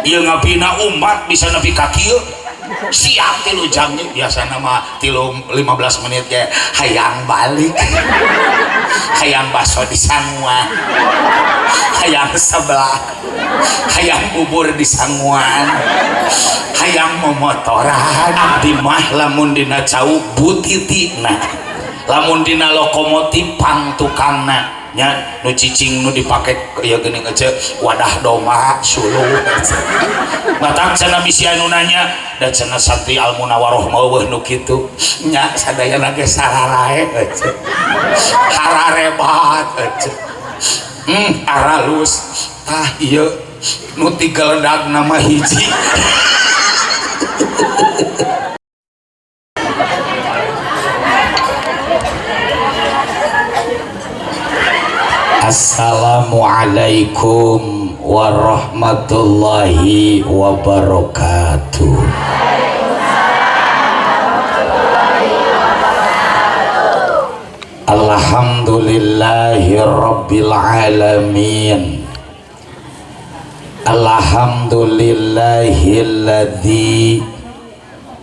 Ieu ngabina umat bisa nepi ka kieu. Siap 3 jam nya biasana mah 3 15 menit ge hayang balik. Hayang baso di sanguan. Hayang sebelah. Hayang bubur di sanguan. Hayang momotoran. Abdi mah lamun dina cau butitina. Lamun dina lokomotif pang tukangna. Nya nu cicing nu dipake ya geuning aja wadah domba suluh. Matak cenah bisi anu nanya da cenah santri Al Munawaroh mah eueuh nu kitu. Nya sadayana ge sararae eueuh. Hararebat eueuh. Aralus tah ieu nu tigeledagna mah hiji. Assalamualaikum warahmatullahi wabarakatuh. Alhamdulillahi rabbil alamin. Alhamdulillahilladzi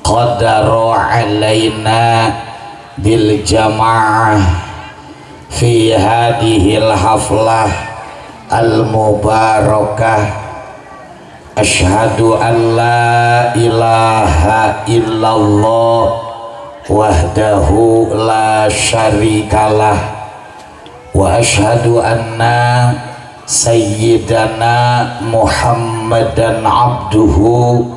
qadara alaina bil jamaah fi hadhil haflah al mubarakah. Asyhadu an la ilaha illallah wahdahu la syarikalah wa asyhadu anna sayyidana Muhammadan abduhu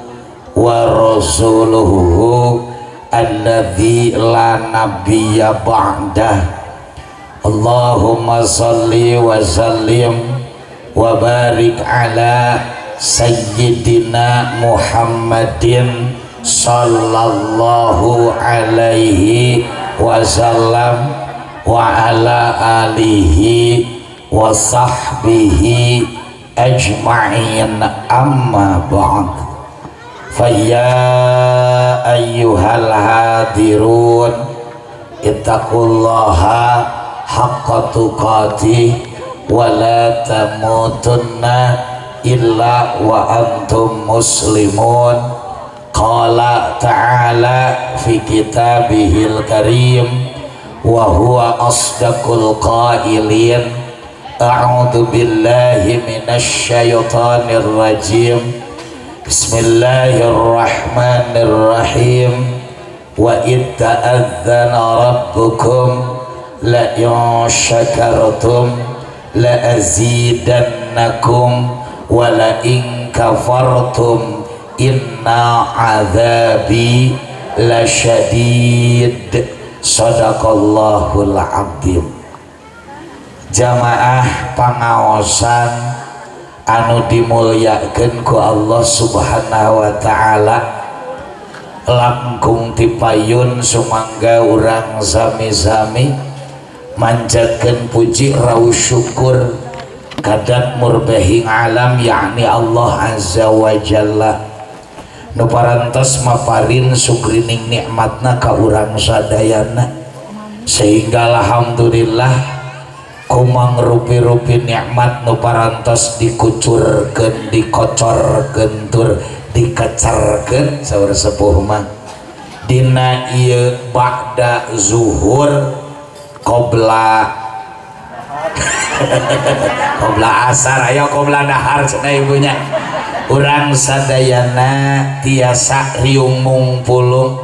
wa rasuluhu alladzi la nabiyya ba'dah. Allahumma salli wa sallim wa barik ala sayyidina Muhammadin sallallahu alaihi wasallam wa ala alihi wa sahbihi ajma'in. Amma ba'd. Fa ya ayyuhal hadirun ittaqullaha haqqa tuqatih wa la tamutunna illa wa antum muslimun. Qala ta'ala fi kitabihil karim wa huwa asdaqul qailin. A'udzu billahi minasy syaithanir rajim. Bismillahirrahmanirrahim. Wa id ta'adzana rabbukum la in syakartum la azidannakum wa la in kafartum inna azabi lasyadid. Sadaqallahul azim. Jamaah pangaosan anu dimulyakeun ku Allah Subhanahu wa taala, langkung tipayun sumangga urang sami-sami manjatkeun puji raos syukur kadat murbahing alam yakni Allah Azza wa Jalla nu parantos maparin sugrining nikmatna ka urang sadayana, sehingga alhamdulillah kumang rupi-rupi nikmat nu parantos dikucurkeun, dikocorkeun, tur dikecerkeun saur sepuh mah dina ieu ba'da zuhur qobla qobla asar, ayo qobla dahar cenah ibunya. Urang sadayana tiasa riung mungpulung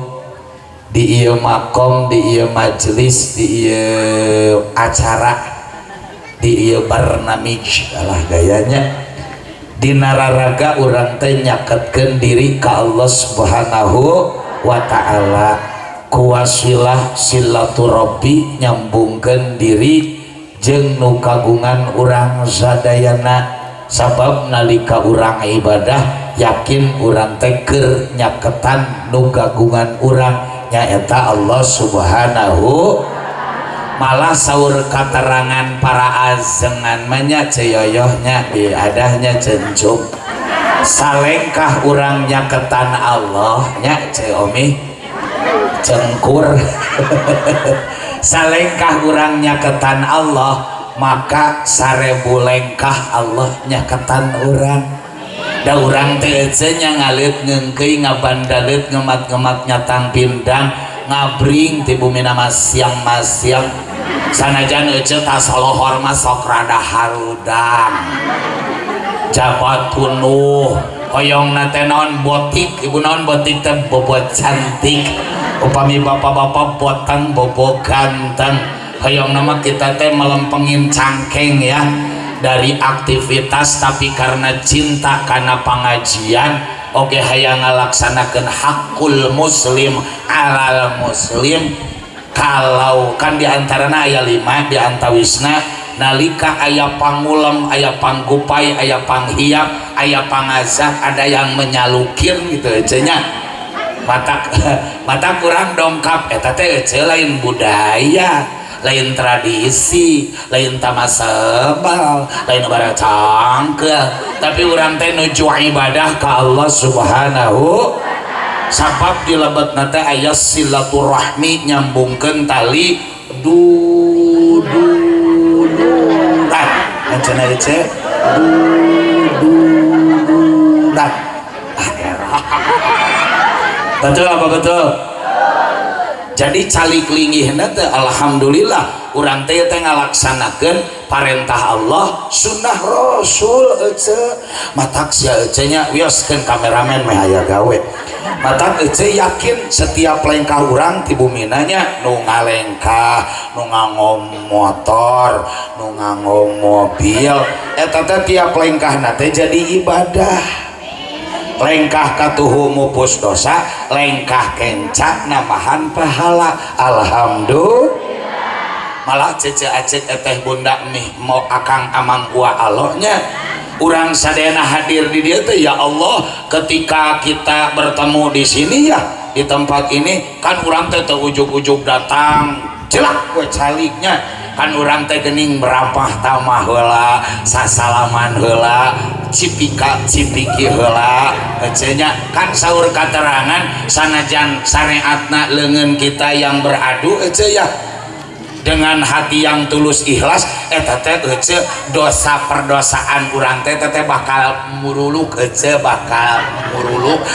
di ieu makom, di ieu majelis, di ieu acara, di ieu barnamij lah gayanya. Dina raraga urang teh nyaketkeun diri ka Allah Subhanahu wa taala. Kuwasilah silaturahmi nyambungkeun diri jeung nu kagungan urang sadayana, sabab nalika urang ibadah yakin urang teh keur nyaketan nu kagungan urang nyaeta Allah Subhanahu. Malah saur katerangan para azengan mah nya ceyoyohnya di adahnya cencum salengkah urang nyaketan Allah nya ceomi cengkur. Salengkah urang nyaketan Allah maka 1000 lengkah Allah nyaketan urang. Da urang teh ece nya ngaleut ngeungkeuy ngabandaleut ngemat-ngemat nyatang pindang ngabring ti bumina masiang-masiang sanajan ece tasolohor mah sok rada harudang jabat tunuh hoyongna teh naon botik ibu naon botik teh bobot cantik upami bapak-bapak botang bobo ganteng hoyongna mah kita teh melempengin cangkeng ya dari aktivitas tapi karena cinta karena pengajian oke hayang ngalaksanakeun hakul muslim alal muslim kalau kan diantarana aya 5 diantawisna nalika aya pangulem aya panggupai aya panghiap aya pangazak ada yang menyalukir gitu ece nya mata kurang dongkap eta teh ece lain budaya lain tradisi lain tamasebal lain bara cangkel tapi urang teh nuju ibadah ka Allah Subhanahu sabab di lebetna teh aya silaturahmi nyambungkeun tali du du du ah anjeunna ece du du du dah ah era betul apa betul? Jadi calik linggihna teh alhamdulillah urang teh teh ngalaksanakeun parentah Allah sunnah Rasul ece matak sia ece nya wioskeun kameramen meh aya gawe matak ece yakin setiap lengkah urang ti bumina nya nu ngalengkah nu nganggo motor nu nganggo mobil eta teh tiap lengkahna teh jadi ibadah lengkah katuhu mupus dosa lengkah kencak namahan pahala alhamdulillah malah cece acek eteh bunda mih mau akang amang gua allohnya urang sadayana hadir di dia teh ya Allah ketika kita bertemu di sini ya di tempat ini kan urang teh teu ujug-ujug datang jelak we caliknya kan urang teh geuning berapah tamah heula sasalaman heula cipika cipiki heula ece nya kan saur katerangan sanajan syariatna leungeun kita yang beradu ece ya dengan hati yang tulus ikhlas eta teh ece dosa perdosaan urang teh teh bakal muruluk ece bakal muruluk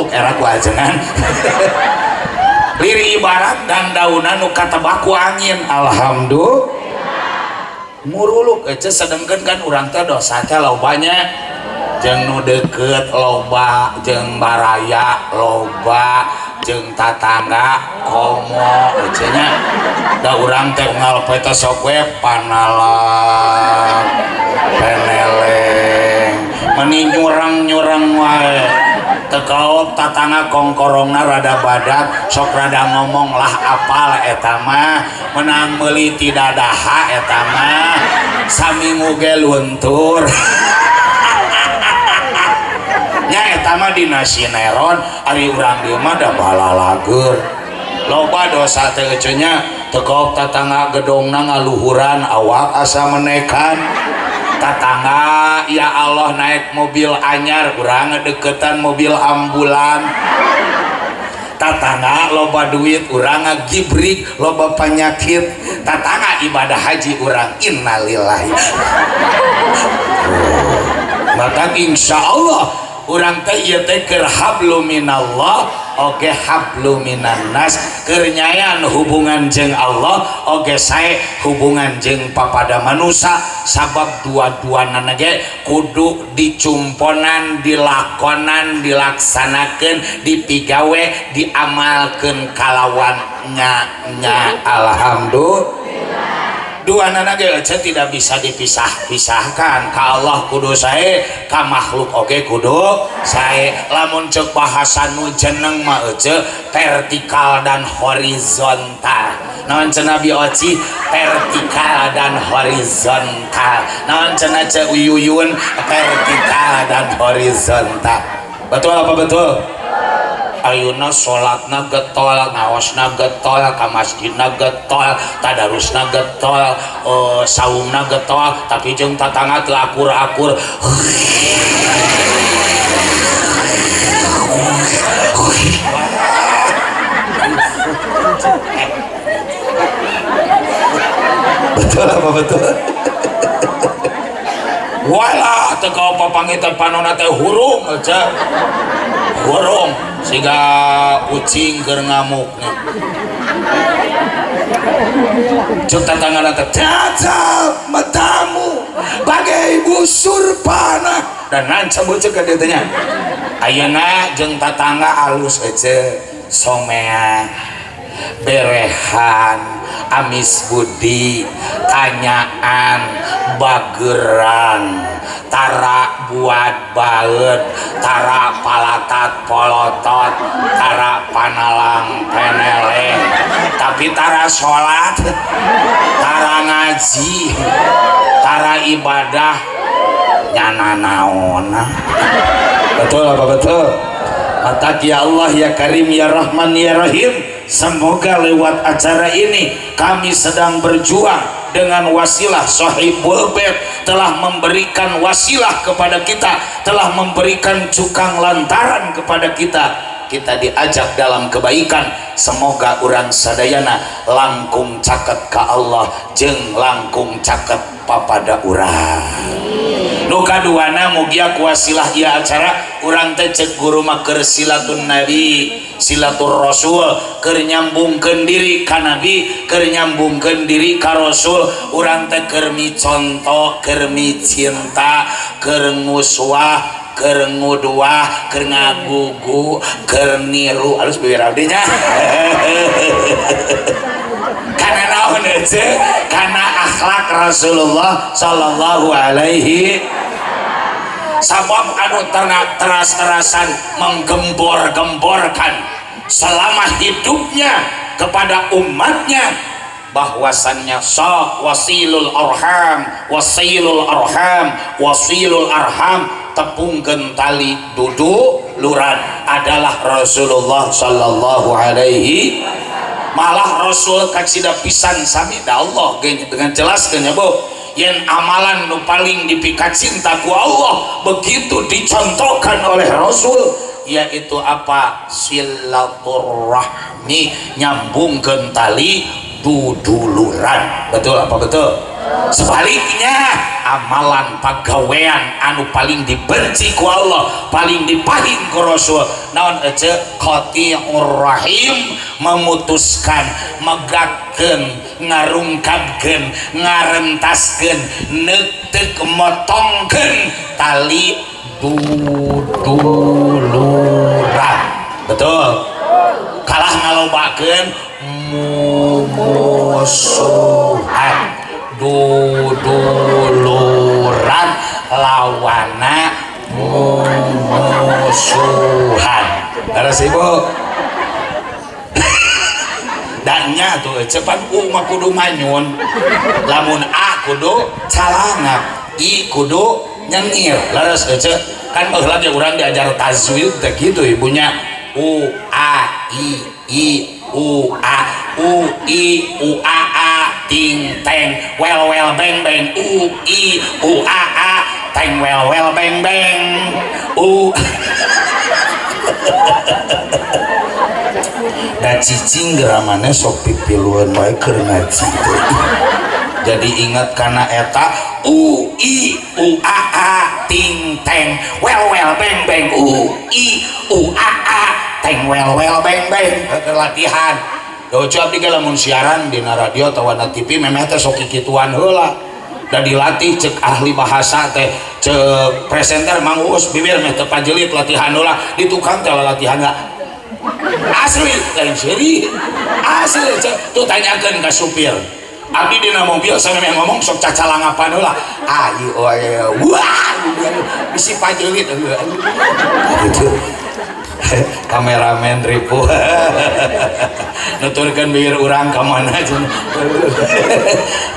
era ku ajengan liri ibarat dan daunan nu katebak ku angin alhamdulillah muruluk ece sedengkeun kan urang teh dosa teh lobanya jeung nu deukeut loba jeung baraya loba jeung tatangga komo ece nya da urang teh unggal poe teh sok we panalak peneleng meni nyurang-nyurang wae teu kaop tatangga kongkorongna rada badak sok rada ngomong lah apal eta mah menang meuli ti dadaha eta mah saminggu ge luntur nya eta mah dina sineron ari urang dieu mah da balalager loba dosa teh ece nya teu kaop tatangga gedongna ngaluhuran awak asa menekan tatangga ya Allah naik mobil anyar urang ngedeketan mobil ambulan tatangga loba duit urang ngagibrik loba penyakit tatangga ibadah haji urang innalillahi maka insya Allah urang teh ieu teh keur hablum minallah oge hablum minannas keur nyayan hubungan jeung Allah oge sae hubungan jeung papada manusa sabab dua-duana ge kudu dicumponan dilakonan dilaksanakeun dipigawe diamalkeun kalawan nya alhamdulillah dua nana ge tidak bisa dipisah-pisahkan ka Allah kudu sae ka makhluk oge kudu sae lamun ceuk bahasa nu jeneng mah ece vertikal dan horizontal naon cenah Nabi Oci vertikal dan horizontal naon cenah Ceu Uyuyun vertikal dan horizontal betul apa betul? Ayeuna salatna getol, ngaosna getol, ka masjidna getol, tadarusna getol, saumna getol, tapi jeung tatangga teu akur-akur. Betul apa betul? Wala teu kau papanggih teh panona teh hurung aja. Hurung siga ucing keur ngamukna. Cuk tatangana teh tatap matamu bagai busur panah dan nancap beuceuk ka dieu teh nya. Ayeuna jeung tatangga alus ece somea berehan amis budi tanyaan bageran tara buat baeud tara palatat polotot tara panalang peneleh tapi tara sholat tara ngaji tara ibadah nyana naona. Betul apa betul? Matak ya Allah ya Karim ya Rahman ya Rahim, semoga lewat acara ini kami sedang berjuang dengan wasilah Sohibul Bait telah memberikan wasilah kepada kita, telah memberikan cukang lantaran kepada kita, kita diajak dalam kebaikan. Semoga urang sadayana langkung caket ka Allah jeung langkung caket papada urang. Nu kaduana mugia ku wasilah ieu acara urang teh cek guru mah keur silatun nabi silatur rasul, keur nyambungkeun diri ka nabi, keur nyambungkeun diri ka rasul. Urang teh keur miconto, keur micinta, keur nguswah, keur nguduah, keur ngagugu, keur niru. Alus bibir abdi nya. Karena naon ece? Karena akhlak Rasulullah sallallahu alaihi. Sabab anu teras-terasan menggembor-gemborkan selama hidupnya kepada umatnya bahwasannya sok wasilul arham, wasilul arham, wasilul arham, tepungkeun tali duduluran adalah Rasulullah sallallahu alaihi. Malah Rasul kacida pisan sami da Allah dengan jelas nya Bu, yen amalan nu paling dipikacinta ku Allah begitu dicontohkan oleh Rasul, yaitu apa? Silaturahmi, nyambungkeun tali duduluran. Betul apa betul? Sebaliknya amalan pagawean anu paling dibenci ku Allah, paling dipahing ku Rasul naon ece? Qati'ur rahim, memutuskan, megatkeun, ngarungkabkeun, ngarentaskeun, neukteup, motongkeun tali duduluran. Betul? Kalah ngalobakeun mumusuhan, duduluran lawana mumusuhan. Leres ibu? Danya tuh cepat U mah kudu manyun, lamun A kudu calangap, I kudu nyengir. Leres ece? Kan baheula ge urang diajar tajwid teh kitu ibunya, U A I I U A U I U A A ting teng wel wel beng beng, U I U A A teng wel wel beng beng U. Da cicing geramane sok pipilueun wae keur ngaji teh. Jadi ingat kana eta U I U A A ting teng wel wel beng beng, U I U A A teng wel wel beng beng. Keur latihan. Dojo abdi ge lamun siaran dina radio atawa na TV memeh teh sok kikituan heula. Da dilatih cek ahli bahasa teh, cek presenter Mang Uus bibir meh teu pajelit latihan heula, di tukang teh latihan enggak. Asli lain seri. Asli cek tuh tanyakeun ka supir. Abdi dina mobil sampe ngomong sok cacalangapan heula. A I O E wah bisi pajelit gitu. Kameramen ripuh nuturkeun bibir urang ka mana cenah.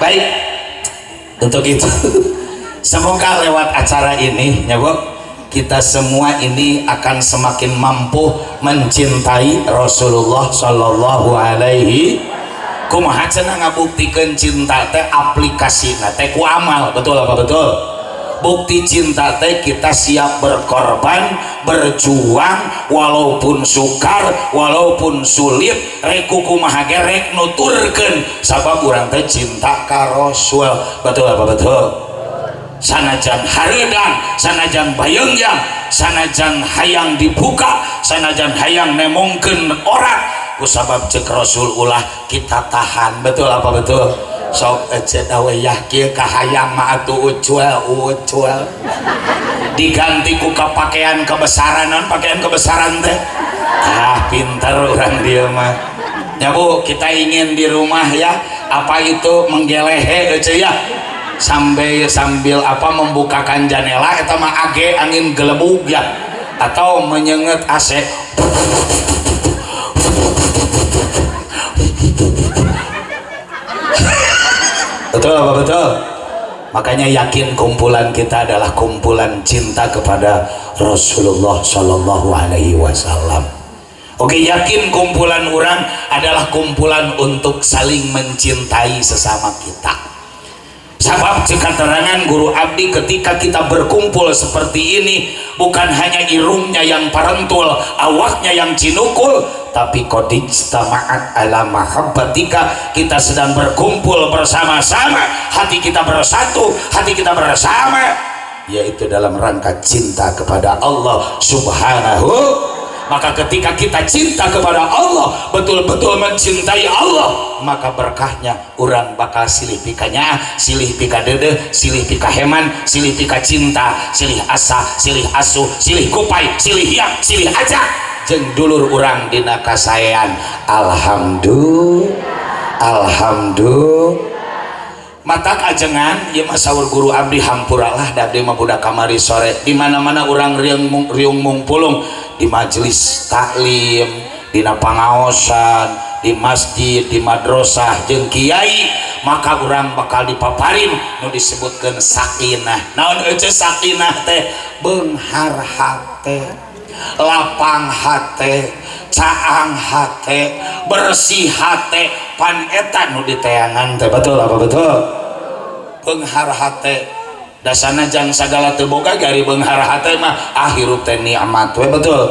Baik, untuk itu semoga lewat acara ini ya Bu, kita semua ini akan semakin mampu mencintai Rasulullah sallallahu alaihi. Kumaha cenah ngabuktikeun cinta teh aplikasina teh ku amal. Betul apa betul? Bukti cinta teh kita siap berkorban, berjuang walaupun sukar, walaupun sulit, rek kumaha ge rek nuturkeun sabab urang teh cinta ka Rasul. Betul apa betul? Sanajan hareudang, sanajan bayeungyang, sanajan hayang dibuka, sanajan hayang nemongkeun orat, kusabab cek Rasul ulah kita tahan. Betul apa betul? Sok ece dawayah kieu kahayang mah atuh ucuel ucuel diganti ku kapakaian kebesaran. Non pakaian kebesaran teh ah pinter urang dieu mah ya Bu. Kita ingin di rumah ya, apa itu menggelehe ece ya, sampai sambil apa membukakan jendela eta mah age angin gelebug ya, atau menyenget AC. Betul apa betul? Makanya yakin kumpulan kita adalah kumpulan cinta kepada Rasulullah Shallallahu Alaihi Wasallam. Oke, yakin kumpulan orang adalah kumpulan untuk saling mencintai sesama kita. Sebab keterangan guru abdi ketika kita berkumpul seperti ini bukan hanya irungnya yang parentul, awaknya yang cinukul, tapi qadijtama'at ala mahabbatika, kita sedang berkumpul bersama-sama, hati kita bersatu, hati kita bersama, yaitu dalam rangka cinta kepada Allah Subhanahu. Maka ketika kita cinta kepada Allah, betul-betul mencintai Allah, maka berkahnya urang bakal silih pikanya, silih pika dedeh, silih pika heman, silih pika cinta, silih asa, silih asuh, silih kupai, silih hiang, silih ajak jeung dulur urang dina kasaean. Alhamdulillah, alhamdulillah. Matak ajengan ieu mah saur guru abdi hampura lah, da abdi mah budak kamari sore. Di mana-mana urang riung, riung mungpulung di majelis taklim, dina pangaosan, di masjid, di madrasah jeung kiai, maka urang bakal dipaparin nu disebutkeun sakinah. Naon euceu sakinah teh? Beunghar hate, lapang hate, caang hate, bersih hate, pan eta nu diteangan teh. Betul apa betul? Beunghar hate dasana jang sagala teu boga gari beunghar hate mah ah hirup teh nikmat we. Betul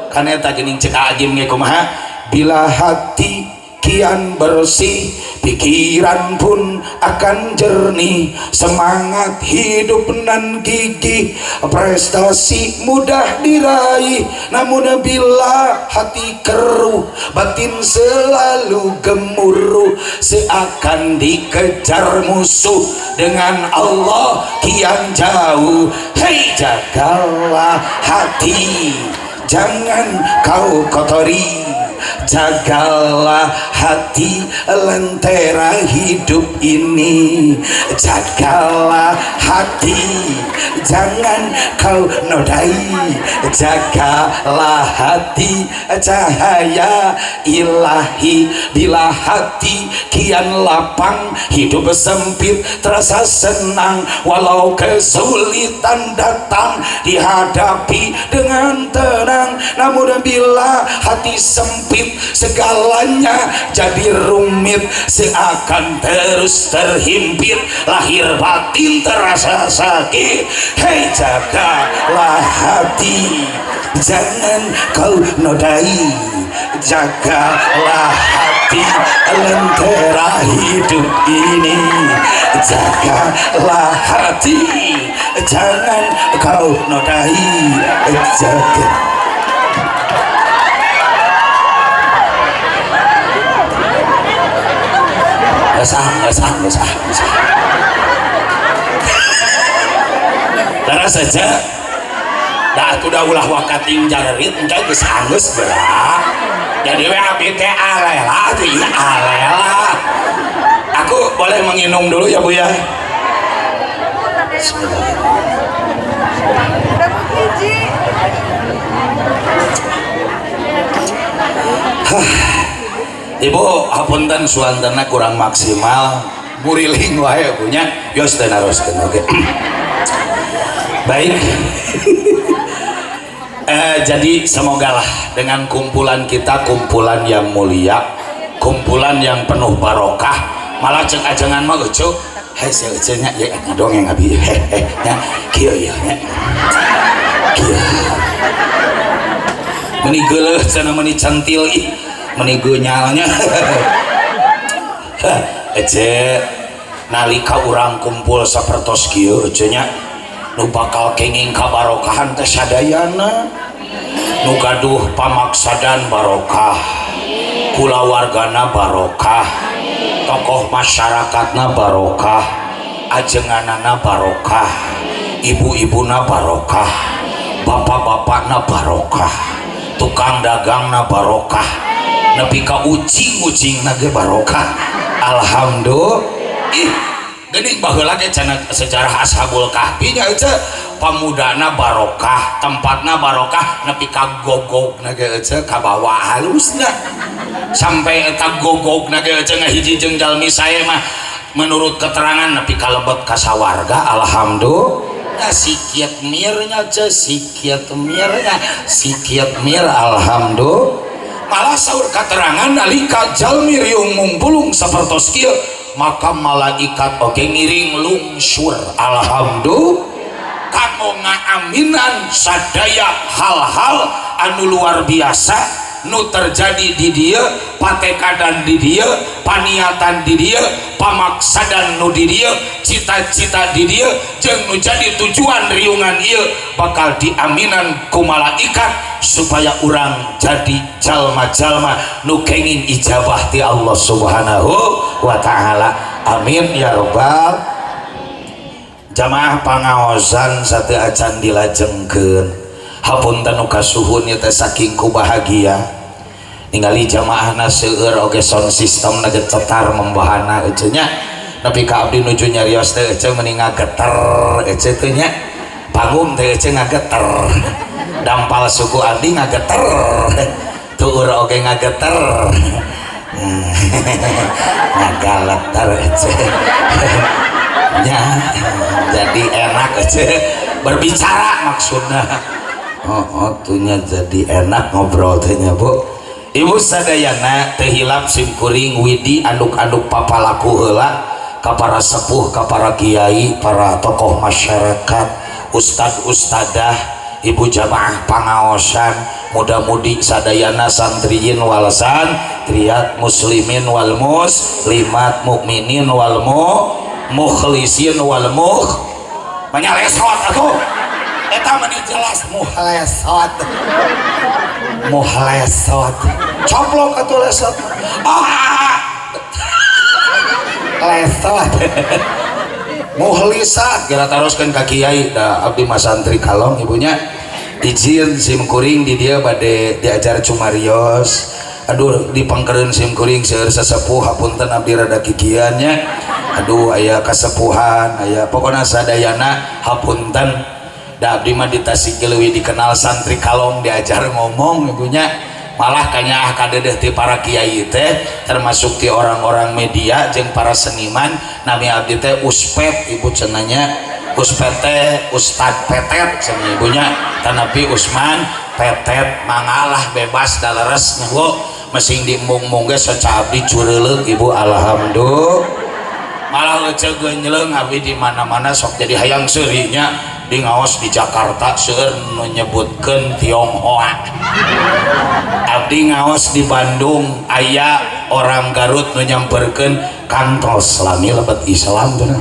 kan eta geuning cek Agim ge kumaha, bila hati kian bersih, pikiran pun akan jernih, semangat hidup nan gigih, prestasi mudah diraih. Namun bila hati keruh, batin selalu gemuruh, seakan dikejar musuh, dengan Allah kian jauh. Hei, jagalah hati, jangan kau kotori, jagalah hati lentera hidup ini, jagalah hati, jangan kau nodai, jagalah hati cahaya ilahi. Bila hati kian lapang, hidup sempit terasa senang, walau kesulitan datang dihadapi dengan tenang. Namun bila hati sempit, segalanya jadi rumit, seakan terus terhimpit, lahir batin terasa sakit. Hei, jagalah hati, jangan kau nodai, jagalah hati lentera hidup ini, jagalah hati, jangan kau nodai, jaga. Nggak sah. Lara saja. Dah atuh dah ulah wakating jarerit engke geus anggeus gerak. Jadi we abdi teh alela atuh ieu alela. Aku boleh menginum dulu ya Bu ya. Bismillahirrahmanirrahim. Ibu hapunten suantena kurang maksimal, muriling wae punya yos teh naroskeun oge. Baik. Jadi semogalah dengan kumpulan kita, kumpulan yang mulia, kumpulan yang penuh barokah, malah cek ajengan mah euceu, hei sia euceu nya ye ngadongeng abi heh nya kieu ieu nya. Kieu. Meni geuleuh cenah meni centil ih. Meni geunyalnya. Ece Nalika urang kumpul sapertos kieu ece nya, nu bakal kenging kabarokahan teh sadayana. Nu gaduh pamaksadan barokah, kulawargana barokah, tokoh masyarakatna barokah, ajenganana barokah, ibu-ibuna barokah, bapak-bapakna barokah, tukang dagangna barokah, nepi ka ucing-ucingna ge barokah. Alhamdulillah. Ih, geuning baheula ge cenah sejarah Ashabul Kahfi nya ece, pamudana barokah, tempatna barokah, nepi ka gogogna ge ece kabawa halusna. Sampai eta gogogna ge ece ngahiji jeung jalmi sae mah menurut keterangan nepi ka lebet ka sawarga. Alhamdulillah. Sikiet mirnya ce, sikiet mirnya, sikiet mir, alhamdulillah. Malah saur keterangan nalika jalmi riung mungpulung sapertos kieu, maka malaikat oge ngiring lungsur. Alhamdulillah. Kanggo ngaaminan sadaya hal-hal anu luar biasa nu terjadi di dieu, patekadan di dieu, paniatan di dieu, pamaksadan nu di dieu, cita-cita di dieu, jeung nu jadi tujuan riungan ieu bakal diaminan ku malaikat supaya urang jadi jalma-jalma nu kenging ijabah ti Allah Subhanahu wa taala. Amin ya robbal. Jamaah pangaosan satu acan dilajengkeun, hapunten nu kasuhun ieu teh saking ku bahagia ningali jamaahna seueur oge sound system na ge cetar membahana ece nya, nepi ka abdi nuju nyarios teh ece meuni ngageter ece teh nya, panggung teh ece ngageter, dampal suku abdi ngageter, tuur oge ngageter, ngagaleter ece nya, jadi enak ece berbicara maksudna. Oh, tuhnya jadi enak ngobrol tehnya bu. Ibu sadayana teu hilap sim kuring widi anduk-anduk papalaku heula ka para sepuh, ka para kiai, para tokoh masyarakat, ustad ustadah, ibu jamaah pangaosan, muda-mudi sadayana, santriyin wal santriat, muslimin wal muslimat, mukminin wal mukhlisin wal mukh menyalesot atuh eta mah jelas muhlesot muhlesot coplok atuh lesot ah lesot muhlisat kira taroskeun ka kiai da abdi mah santri kalong ibunya. Izin sim kuring di dia bade diajar cumarios, aduh dipangkereun sim kuring seueur sesepuh, hapunten abdi rada kikian nya, aduh aya kasepuhan aya pokona sadayana hapunten. Da abdi mah di Tasik leuwih dikenal santri kalong diajar ngomong ibunya, malah kanyaah kadeudeeh ti para kiai teh termasuk ti orang-orang media jeung para seniman, nami abdi teh Uspet ibu cenanya. Uspet teh Ustad Petet cenah ibunya, tanapi Usman Petet mangalah bebas da leres nya bu, mesing diembung-embung ge saca abdi cureuleuk ibu. Alhamdulillah. Malah ece geunjleung abdi di mana-mana sok jadi hayang seuri nya, di ngaos di Jakarta seueur nu nyebutkeun Tionghoa, abdi ngaos di Bandung aya orang Garut nu nyamperkeun kantos lami lebet Islam cenah.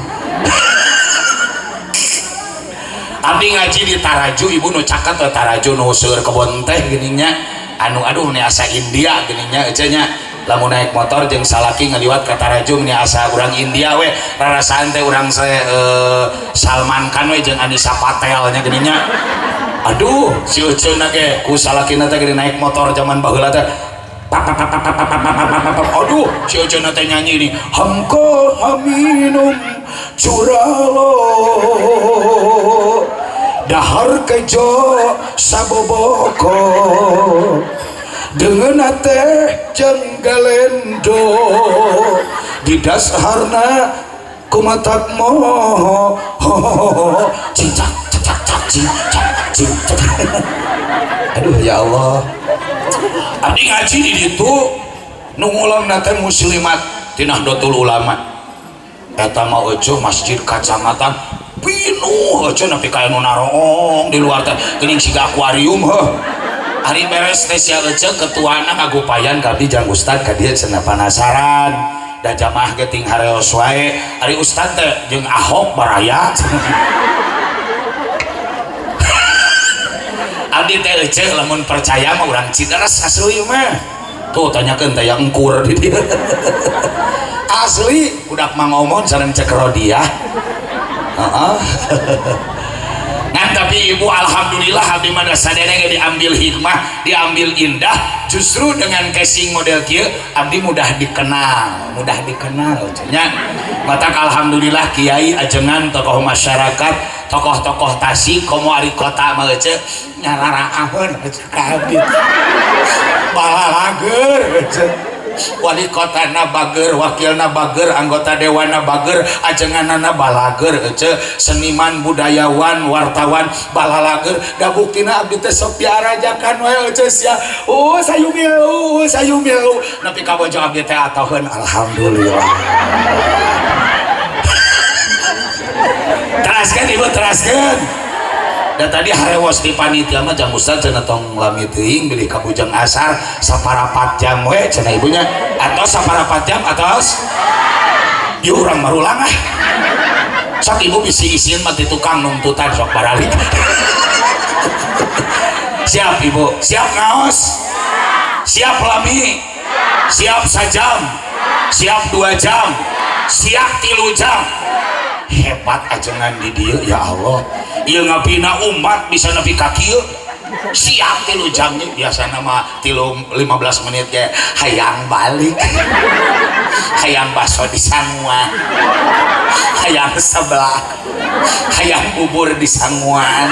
Abdi ngaji di Taraju ibu nu caket we Taraju nu seueur kebon teh geuning nya, anu aduh ni asa India geuning nya ece nya, lamun naik motor jeung salaki ngaliwat ka Taraju ni asa urang India we, rarasaan teh urang Salman Khan we jeung Anissa Patel nya geuning nya. Aduh si Uceuna ge ku salakina teh geuning naik motor zaman baheula teh, aduh si Uceuna teh nyanyi nih, hamko haminum curalo dahar kejo saboboko dengan teh jeung galendo di dasarna kumatak moho cincak cacak cak cincak cincak. Aduh ya Allah, abdi ngaji di ditu nu ngulangna teh muslimat ti Nahdlatul Ulama eta mah eueuh masjid kacamatan pinuh eueuh nepi ka anu naroong di luar teh geuning siga akuarium heuh. Ari beres teh sia ece ketuana ngagupayan ka abdi, jang ustad ka dieu cenah, panasaran Da jamaah ge ting hareos wae. Ari ustad teh jeung Ahok baraya. Abdi teh ece lamun percaya mah urang Cideres asli mah. Tuh tanyakeun teh yang engkur di dieu. Asli budak Mang Omon sareng Cek Rodiah. Heeh. Ngan tapi ibu alhamdulillah abdi mah sadayana ge diambil hikmah, diambil indah. Justru dengan casing model kieu abdi mudah dikenal, mudah dikenal nya. Matak alhamdulillah kiai ajengan tokoh masyarakat, tokoh-tokoh Tasik komo ari kota mah ece nyararaaheun ece ka abdi. Balalager ece. Wali kotana bager, wakilna bager, anggota dewana bager, ajenganana balager ece, seniman, budayawan, wartawan balalager. Da buktina abdi teh sok diarajakan wae ece sia. Oh sayumieu, sayumieu. Nepi ka bojo abdi teh atoheun alhamdulillah. Teraskeun ibu, teraskeun. Da tadi harewos di panitia mah jang ustad cenah tong lami teuing bilih ka Bujang Asar saparapat jam we cenah ibunya, atau saparapat jam atos ieu urang marulang ah. Sok ibu bisi isin mah ti tukang nungtutan sok baralik. Siap ibu, siap ngaos, siap lami, siap sajam, siap 2 jam, siap 3 jam. Hebat ajengan di dieu ya Allah. Ieu ngabina umat bisa nepi ka kieu. Siap 3 jam nya biasana mah 3 15 menit ge hayang balik. Hayang baso di sanguan. Hayang sebelah. Hayang bubur di sanguan.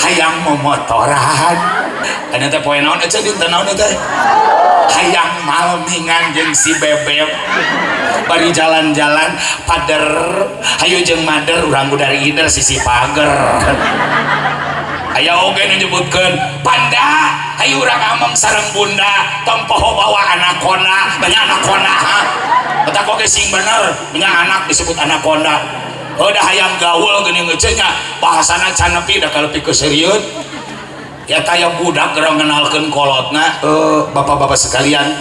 Hayang momotoran. Kana teh poe naon aja dinten naon teh? Hayang malmingan jeung si bebeb. Bari jalan-jalan pader, hayu jeung mader urang udar ider sisi pager. Aya oge nu nyebutkeun panda, hayu urang ameng sareng bunda, tong poho bawa anakonda, banyak anakonda ha. Eta oge sing bener, banyak anak disebut anakonda. Udah hayang gaul geuning ngeuceun nya, bahasana can nepi da kaleupi keuseriun. Ya taya budak geura ngenalkeun kolotna, bapak-bapak sekalian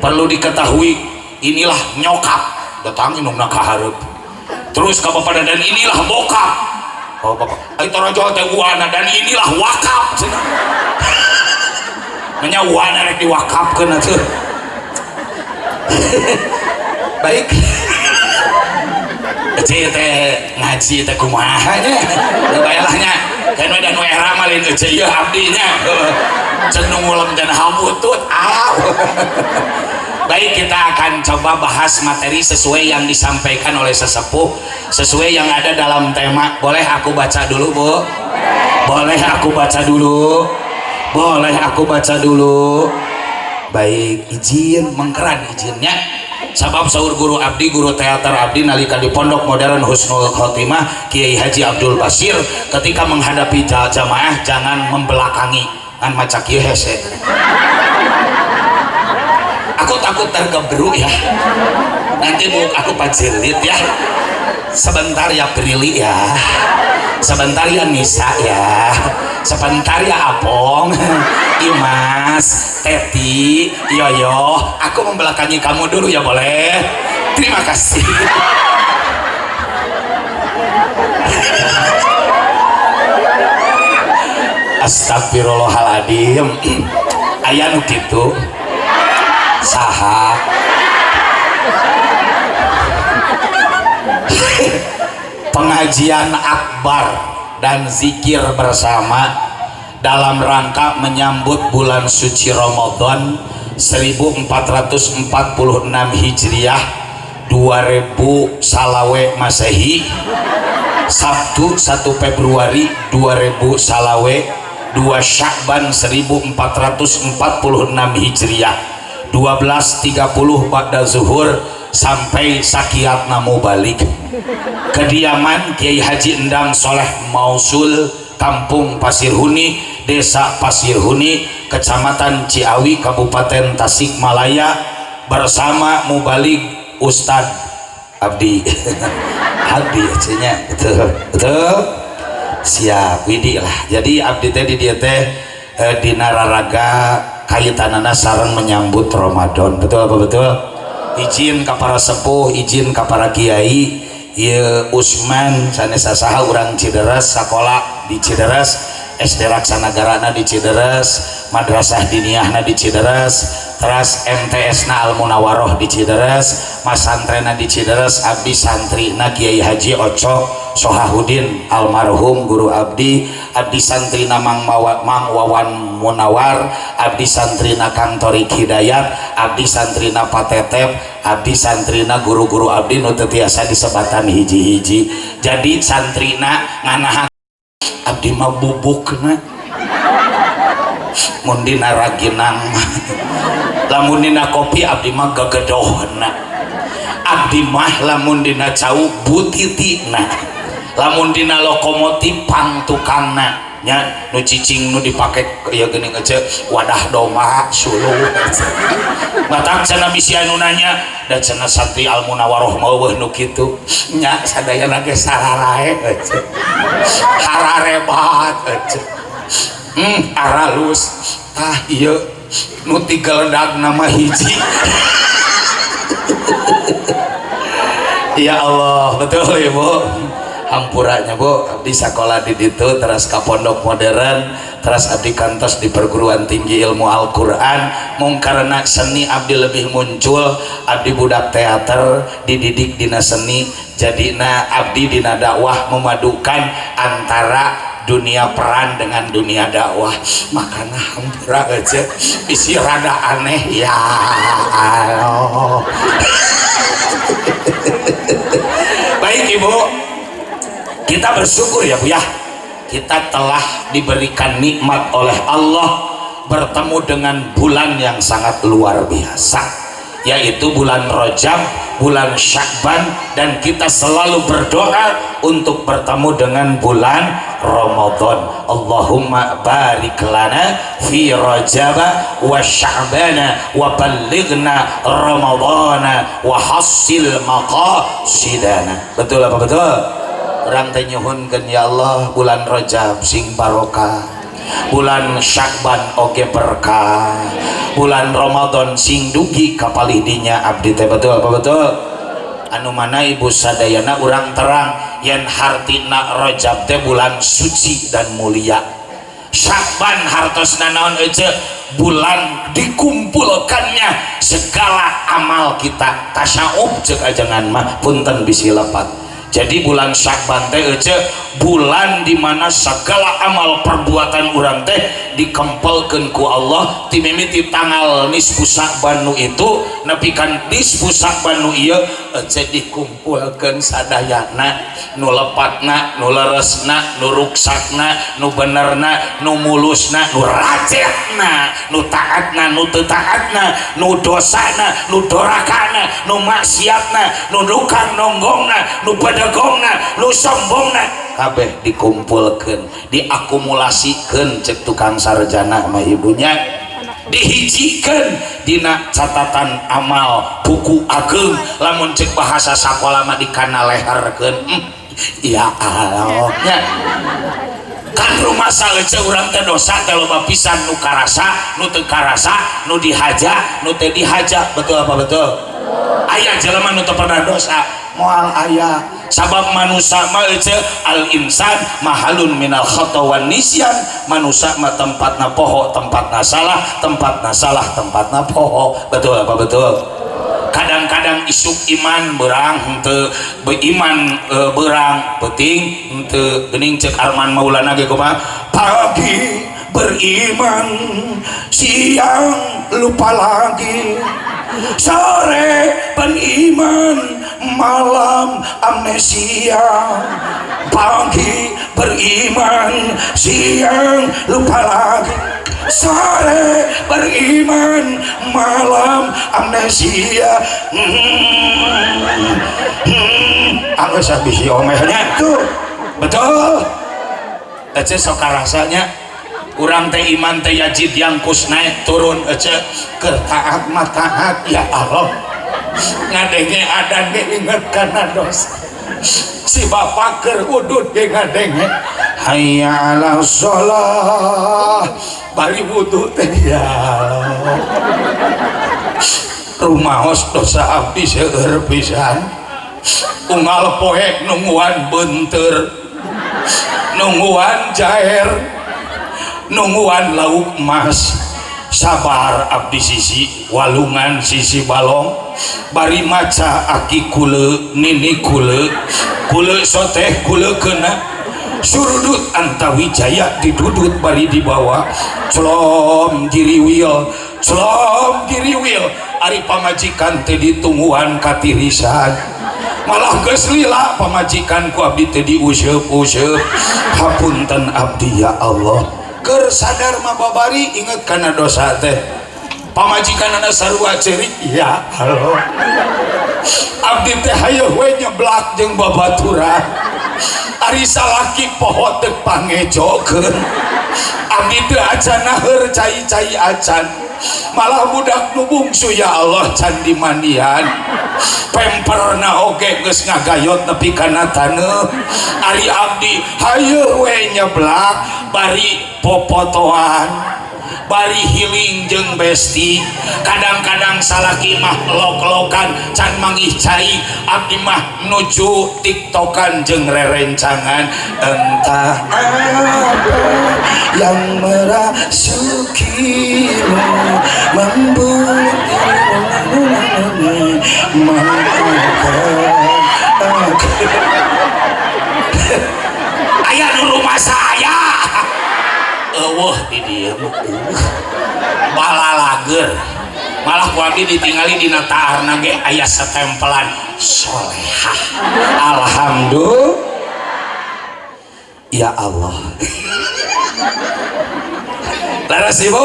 perlu diketahui inilah nyokap datang indungna ka hareup. Terus ka bapak dan inilah bokap. Oh bapak, ai tarajo teh uana dan inilah wakap cenah. Nya uana rek diwakapkeun atuh. Baik. Ece teh ngaji teh kumaha nya? Da bae nya. Kan we da nu era mah lain ece ieu abdi nya. Ceuk nu ngulem cenah habutut. Ah. Baik, kita akan coba bahas materi sesuai yang disampaikan oleh sesepuh, sesuai yang ada dalam tema. Boleh aku baca dulu, Bu? Boleh aku baca dulu? Boleh aku baca dulu? Baik, izin mengkeran izinnya. Sabab saur guru abdi, guru teater abdi nalika di Pondok Modern Husnul Khotimah Kiai Haji Abdul Basir ketika menghadapi jamaah jangan membelakangi ngan maca kieu hese. Aku takut tergebru ya. Nanti bu aku pajelit ya. Sebentar ya Prilly ya. Sebentar ya Nisa ya. Sebentar ya Apong, Imas, Teti, Yoyo. Aku membelakangi kamu dulu ya boleh. Terima kasih. Astagfirullahaladzim. Aya nu kitu. Saha. Pengajian akbar dan zikir bersama dalam rangka menyambut bulan suci Ramadan 1446 Hijriah 2000 Salawe Masehi, Sabtu 1 Februari 2000 Salawe, 2 Sya'ban 1446 Hijriah, 12.30 ba'da zuhur sampai sakiatna balik. Kediaman Kiai Haji Endang Soleh Mausul, Kampung Pasir Huni, Desa Pasir Huni, Kecamatan Ciawi, Kabupaten Tasikmalaya, bersama mubalig Ustad Abdi. Abdi nya betul betul siap Widi lah. Jadi abdi teh di dieu teh dina raraga kaitanana sareng menyambut Ramadan, betul apa betul? Izin ka para sepuh, izin ka para kiai. Ieu Usman sanes saha, urang Cideres, sakola di Cideres, SD Raksanagarana di Cideres, Madrasah Diniyahna di Cideres, teras MTS na Al Munawaroh di Cideres, masantrena di Cideres. Abdi santrina Kiai Haji Oco Sohahudin almarhum, guru abdi. Abdi santrina Mang, Mang Wawan Munawar, abdi santrina Kang Torik Hidayat, abdi santrina Patetep, abdi santrina guru-guru abdi nu teu tiasa disebatan hiji-hiji. Jadi santrina nganahan abdi mah bubukna mun dina raginang, lamun dina kopi abdi mah gegedohna, abdi mah lamun dina cau butitina, lamun dina lokomotif pang tukangna nya, nu cicing nu dipake ya geuning aja wadah domba suluh. Matak cenah bisi anu nanya da cenah santri Al Munawaroh mah euweuh nu kitu nya, sadayana ge sararae ece, hararebat ece, aralus. Tah, ieu nu tigeledagna mah hiji. Ya Allah, betul Ibu, hampuranya Bu. Abdi sekolah di ditu, terus ka pondok modern, terus abdi kantos di perguruan tinggi ilmu Al-Quran. Mung karena seni abdi lebih muncul, abdi budak teater, dididik dina seni, jadina abdi dina dakwah memadukan antara dunia peran dengan dunia dakwah. Makanya hampura aja isi rada aneh, ya Allah. Baik Ibu, kita bersyukur ya Bu ya, kita telah diberikan nikmat oleh Allah bertemu dengan bulan yang sangat luar biasa, yaitu bulan Rajab, bulan Syakban, dan kita selalu berdoa untuk bertemu dengan bulan Ramadan. Allahumma barik lana fi Rajaba wa Sya'bana wa ballighna Ramadana wa hassil maqasidana. Betul apa betul? Urang teh nyuhunkeun, ya Allah, bulan Rajab sing barokah, bulan Syakban oge berkah, bulan Ramadan sing dugi kapalih dinya abdi teh. Betul apa betul? Anu mana Ibu sadayana urang terang yen hartina Rajab teh bulan suci dan mulia, Syakban hartosna naon ece? Bulan dikumpulkannya segala amal kita, tasyaub cek ajangan mah, punten bisi lepat. Jadi bulan Syakban teh ece bulan dimana segala amal perbuatan urang teh dikempelkeun ku Allah. Ti mimiti tanggal nisfu Syakban nu itu nepi ka nisfu Syakban nu ieu ece dikumpulkeun sadayana, nu lepatna, nu leresna, nu ruksakna, nu benerna, nu mulusna, nu racetna, nu taatna, nu teu taatna, nu dosana, nu dorakana, nu maksiatna, nu nukang nonggongna, nu bedegongna, nu sombongna, kabeh dikumpulkeun, diakumulasikeun cek tukang sarjana mah ibunya, dihijikeun dina catatan amal buku ageng, lamun cek bahasa sakola mah dikana leherkeun. Ya Allah nya, kan rumasa ece urang teh dosa teh loba pisan, nu karasa, nu teu karasa, nu dihaja, nu teu dihaja. Betul apa betul? Aya jelema nu teu pernah dosa? Moal aya, sabab manusia mah ece al insan mahalun minal khata wan nisyan. Manusia mah tempatna poho, tempatna salah, tempatna salah, tempatna poho. Betul apa betul? Kadang-kadang isuk iman, berang henteu beriman, berang penting henteu. Geuning cek Arman Maulana ge kumaha? Pagi beriman, siang lupa lagi, sore beriman, malam amnesia. Pagi beriman, siang lupa lagi, sore beriman, malam amnesia. Anggeus bisi omehnya tuh. Betul ece, sok rasanya urang teh iman teh yajid yangkus, naik turun ece. Keur taat mah taat, ya Allah, ngadenge adan ge inget kana dosa. Si bapak keur udud ge ngadenge hayya ala sholah, bari wudu teh ya Allah. Rumaos dosa abdi seueur pisan. Unggal poe nungguan beunteur, nungguan jaer, nungguan lauk emas. Sabar abdi sisi walungan sisi balong bari maca aki kule nini kule kule soteh kule kena surudut antawijaya didudut bari dibawa celom giriwil celom giriwil. Ari pamajikan teh ditungguan katirisan malah geus lila pamajikan ku abdi teh diuseup-useup. Hapunten abdi ya Allah. Keur sadar mah babari inget kana dosa teh. Pamajikanana sarua ceurik ya Allah. Abdi teh hayoh we nyeblak jeung babaturan. Ari salaki poho teu pangejokeun. Abdi teu acan naheur cai-cai acan. Malah budak nu bungsu ya Allah can dimandian. Pemperna oge geus ngagayot nepi kana taneuh. Ari abdi hayoh we nyeblak bari popotoan, bari healing jeung besti. Kadang-kadang salaki mah lok-lokan can manggih cai, abdi mah nuju tiktokan jeung rerencangan. Entah apa yang merasukimu membuat mengatakan aku. Aya nu rumah saya eueuh di dieu mah eueuh balalager. Malah ku abdi ditingali dina taarna ge aya setempelan solehah. Alhamdulillah ya Allah. Leres ibu,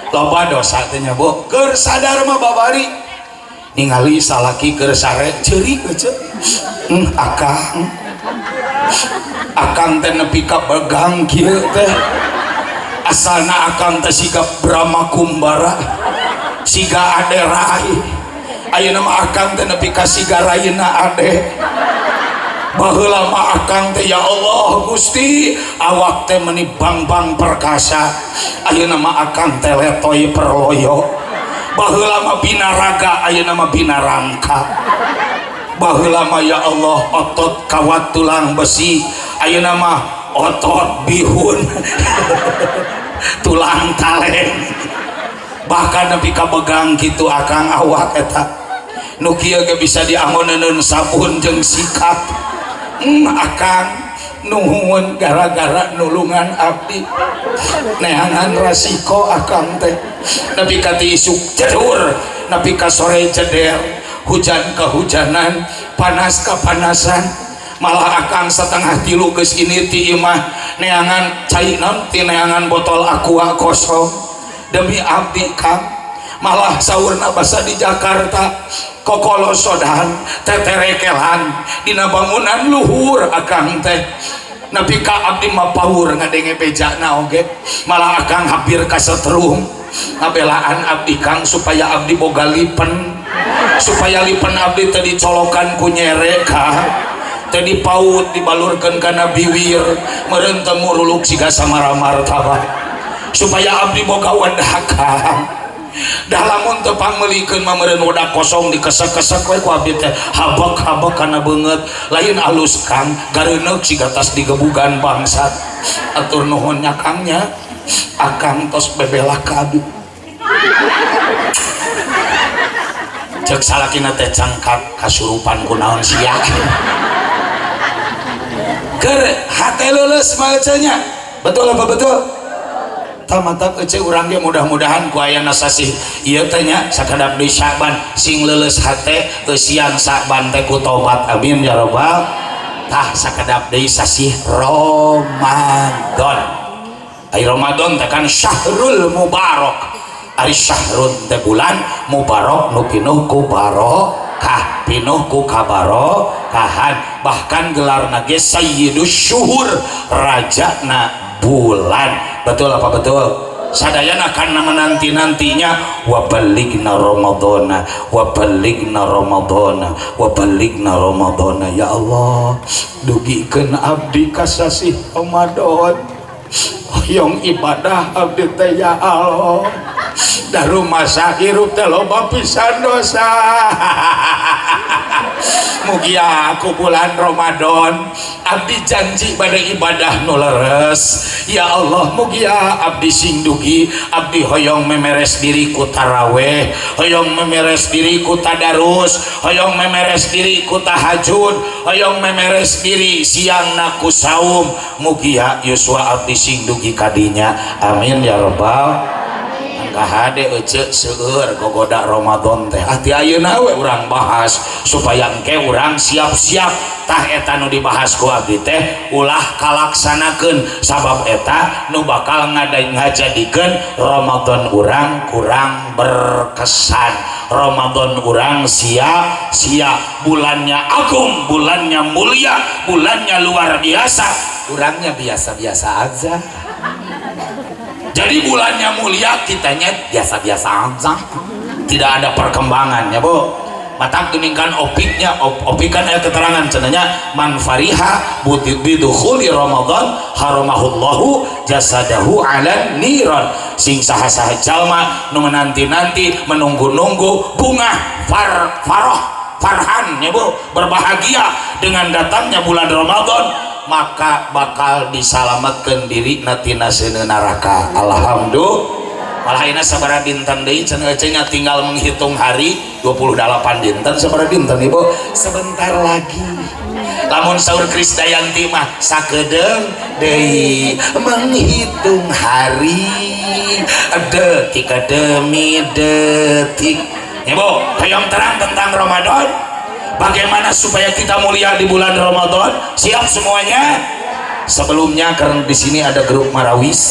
loba dosa teh nya bu. Keur sadar mah babari ningali salaki keur sare ceurik euceu. Akang akang teh nepi ka begang kieu teh. Asalna akang teh siga Brahma Kumbara, siga ade rai. Ayeuna mah akang teh nepi ka siga raina ade. Baheula mah akang teh ya Allah Gusti awak teh meuni bang-bang perkasa. Ayeuna mah akang teh letoy perloyo. Baheula mah binaraga, ayeuna mah binarangka. Baheula mah ya Allah otot kawat tulang besi, ayeuna mah otot bihun tulang kaleng. Bahkan nepi ka begang kitu akang awak eta nu kieu ge bisa diangoneun sabun jeung sikat. Akang nuhun gara-gara nulungan abdi neangan rasiko akang teh. Nepi ka ti isuk jedur, nepi ka sore jeder, hujan kehujanan, panas kepanasan. Malah akang 2:30 geus ini ti imah neangan cai naon ti neangan botol aqua kosong demi abdi kang. Malah saurna basa di Jakarta kokolosodan teterekelan dina bangunan luhur akang teh. Nepi ka abdi mah paur ngadenge bejana oge. Malah akang hampir kasetrum ngabelaan abdi kang supaya abdi boga lipen, supaya lipen abdi teh dicolokan ku nyere kang, teh dipaut dibalurkeun kana biwir meureun teu muruluk siga samara martabak, supaya abdi boga wadah kang. Dah lamun teu pangmeulikeun mah meureun wadah kosong dikesek-kesek we ku abdi teh habek-habek kana beungeut. Lain alus kang, gareuneuk siga tas digebugan bangsat. Atur nuhun nya kang nya, akang tos bebela ka abdi. Cek salakina teh cangkat kasurupan kunaon sia. Keur hate leuleus mah nya. Betul apa betul? Mantap ece urang ge mudah-mudahan ku ayana sasih ieu teh nya sakadap deui Sa'ban sing leuleus hate eusian Sa'ban teh ku tobat, amin ya robbal. Tah sakadap deui sasih Ramadan. Ari Ramadan teh kan syahrul mubarak. Ari syahrun teh bulan mubarak nu pinuh ku barokah, pinuh ku kabarokahan. Bahkan gelarna ge sayyidus syuhur, rajana bulan. Betul apa betul? Sadayana karena menanti-nantinya wa balighna ramadhana wa balighna ramadhana wa balighna ramadhana. Ya Allah dugikeun abdi ka sasih Ramadan, hoyong ibadah abdi teh ya Allah. Da rumasa hirup teh loba pisan dosa. Mugia ku bulan Ramadan abdi janji pada ibadah nu leres. Ya Allah, mugia abdi sing dugi. Abdi hoyong memeres diri ku taraweh, hoyong memeres diri ku tadarus, hoyong memeres diri ku tahajud, hoyong memeres diri siang ku saum. Mugia yuswa abdi sing dugi kadinya, amin ya robbal. Kahade ece, seueur gogoda Ramadan teh. Ah, ti ayeuna we urang bahas supaya engke urang siap-siap. Tah, eta nu dibahas ku abdi teh ulah kalaksanakeun, sabab eta nu bakal ngajadikeun Ramadan urang kurang berkesan, Ramadan urang sia-sia. Bulannya agung, bulannya mulia, bulannya luar biasa, urangnya biasa-biasa aja. Jadi bulannya mulia, kitanya biasa-biasa aja, tidak ada perkembangan ya, Bu. Matak kan opiknya opik kan ada keterangan cenah nya, man fariha bidukhuli Ramadan haramahullahu jasadahu ala niran. Sing saha-saha jalma nu menanti-nanti, menunggu-nunggu, bunga far faroh farhan ya, Bu, berbahagia dengan datangnya bulan Ramadan, maka bakal disalamatkan diri tina seuneu neraka. Alhamdulillah. Malah ini sabaraha dinten deui cenah nya? Tinggal menghitung hari, 28 dinten. Sabaraha dinten, Ibu? Sebentar lagi. Lamun saur Krisdayanti mah, sakedeung deui, menghitung hari, detik demi detik. Ibu, hayang terang tentang Ramadan, bagaimana supaya kita mulia di bulan Ramadan? Siap semuanya? Sebelumnya, karena di sini ada grup Marawis,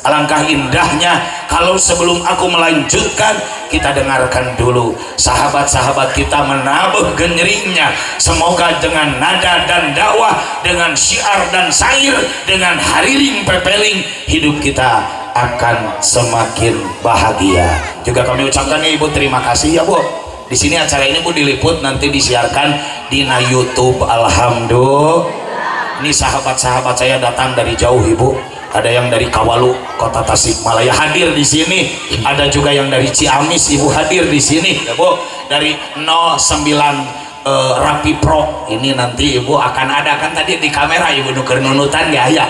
alangkah indahnya kalau sebelum aku melanjutkan kita dengarkan dulu sahabat-sahabat kita menabuh genyeringnya. Semoga dengan nada dan dakwah, dengan syiar dan syair, dengan hariring pepeling, hidup kita akan semakin bahagia. Juga kami ucapkan ya, Ibu, terima kasih ya, Bu. Di sini acara ini, Bu, diliput, nanti disiarkan di YouTube. Alhamdulillah. Ini sahabat-sahabat saya datang dari jauh, Ibu. Ada yang dari Kawalu, Kota Tasikmalaya, hadir di sini. Ada juga yang dari Ciamis, Ibu, hadir di sini ya, Bu, dari 09 Rapi Pro. Ini nanti Ibu akan ada kan tadi di kamera, Ibu nuker nunutan ya, ya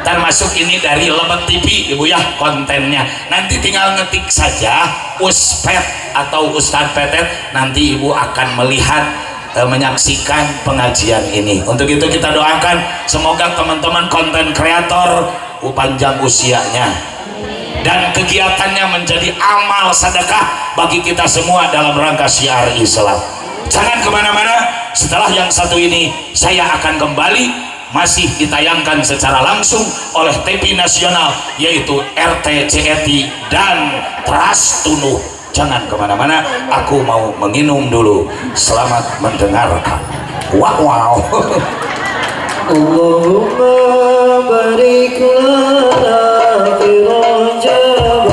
termasuk ini dari Lebet TV, Ibu ya. Kontennya nanti tinggal ngetik saja Uspet atau Ustadz Petet, nanti Ibu akan melihat, menyaksikan pengajian ini. Untuk itu kita doakan semoga teman-teman konten kreator panjang usianya dan kegiatannya menjadi amal sedekah bagi kita semua dalam rangka syiar Islam. Jangan kemana-mana, setelah yang satu ini saya akan kembali, masih ditayangkan secara langsung oleh TV nasional, yaitu RTCETI dan Trans Tunuh. Jangan kemana-mana, aku mau menginum dulu. Selamat mendengarkan. Wow, wow. اللهم بارك لنا في رجب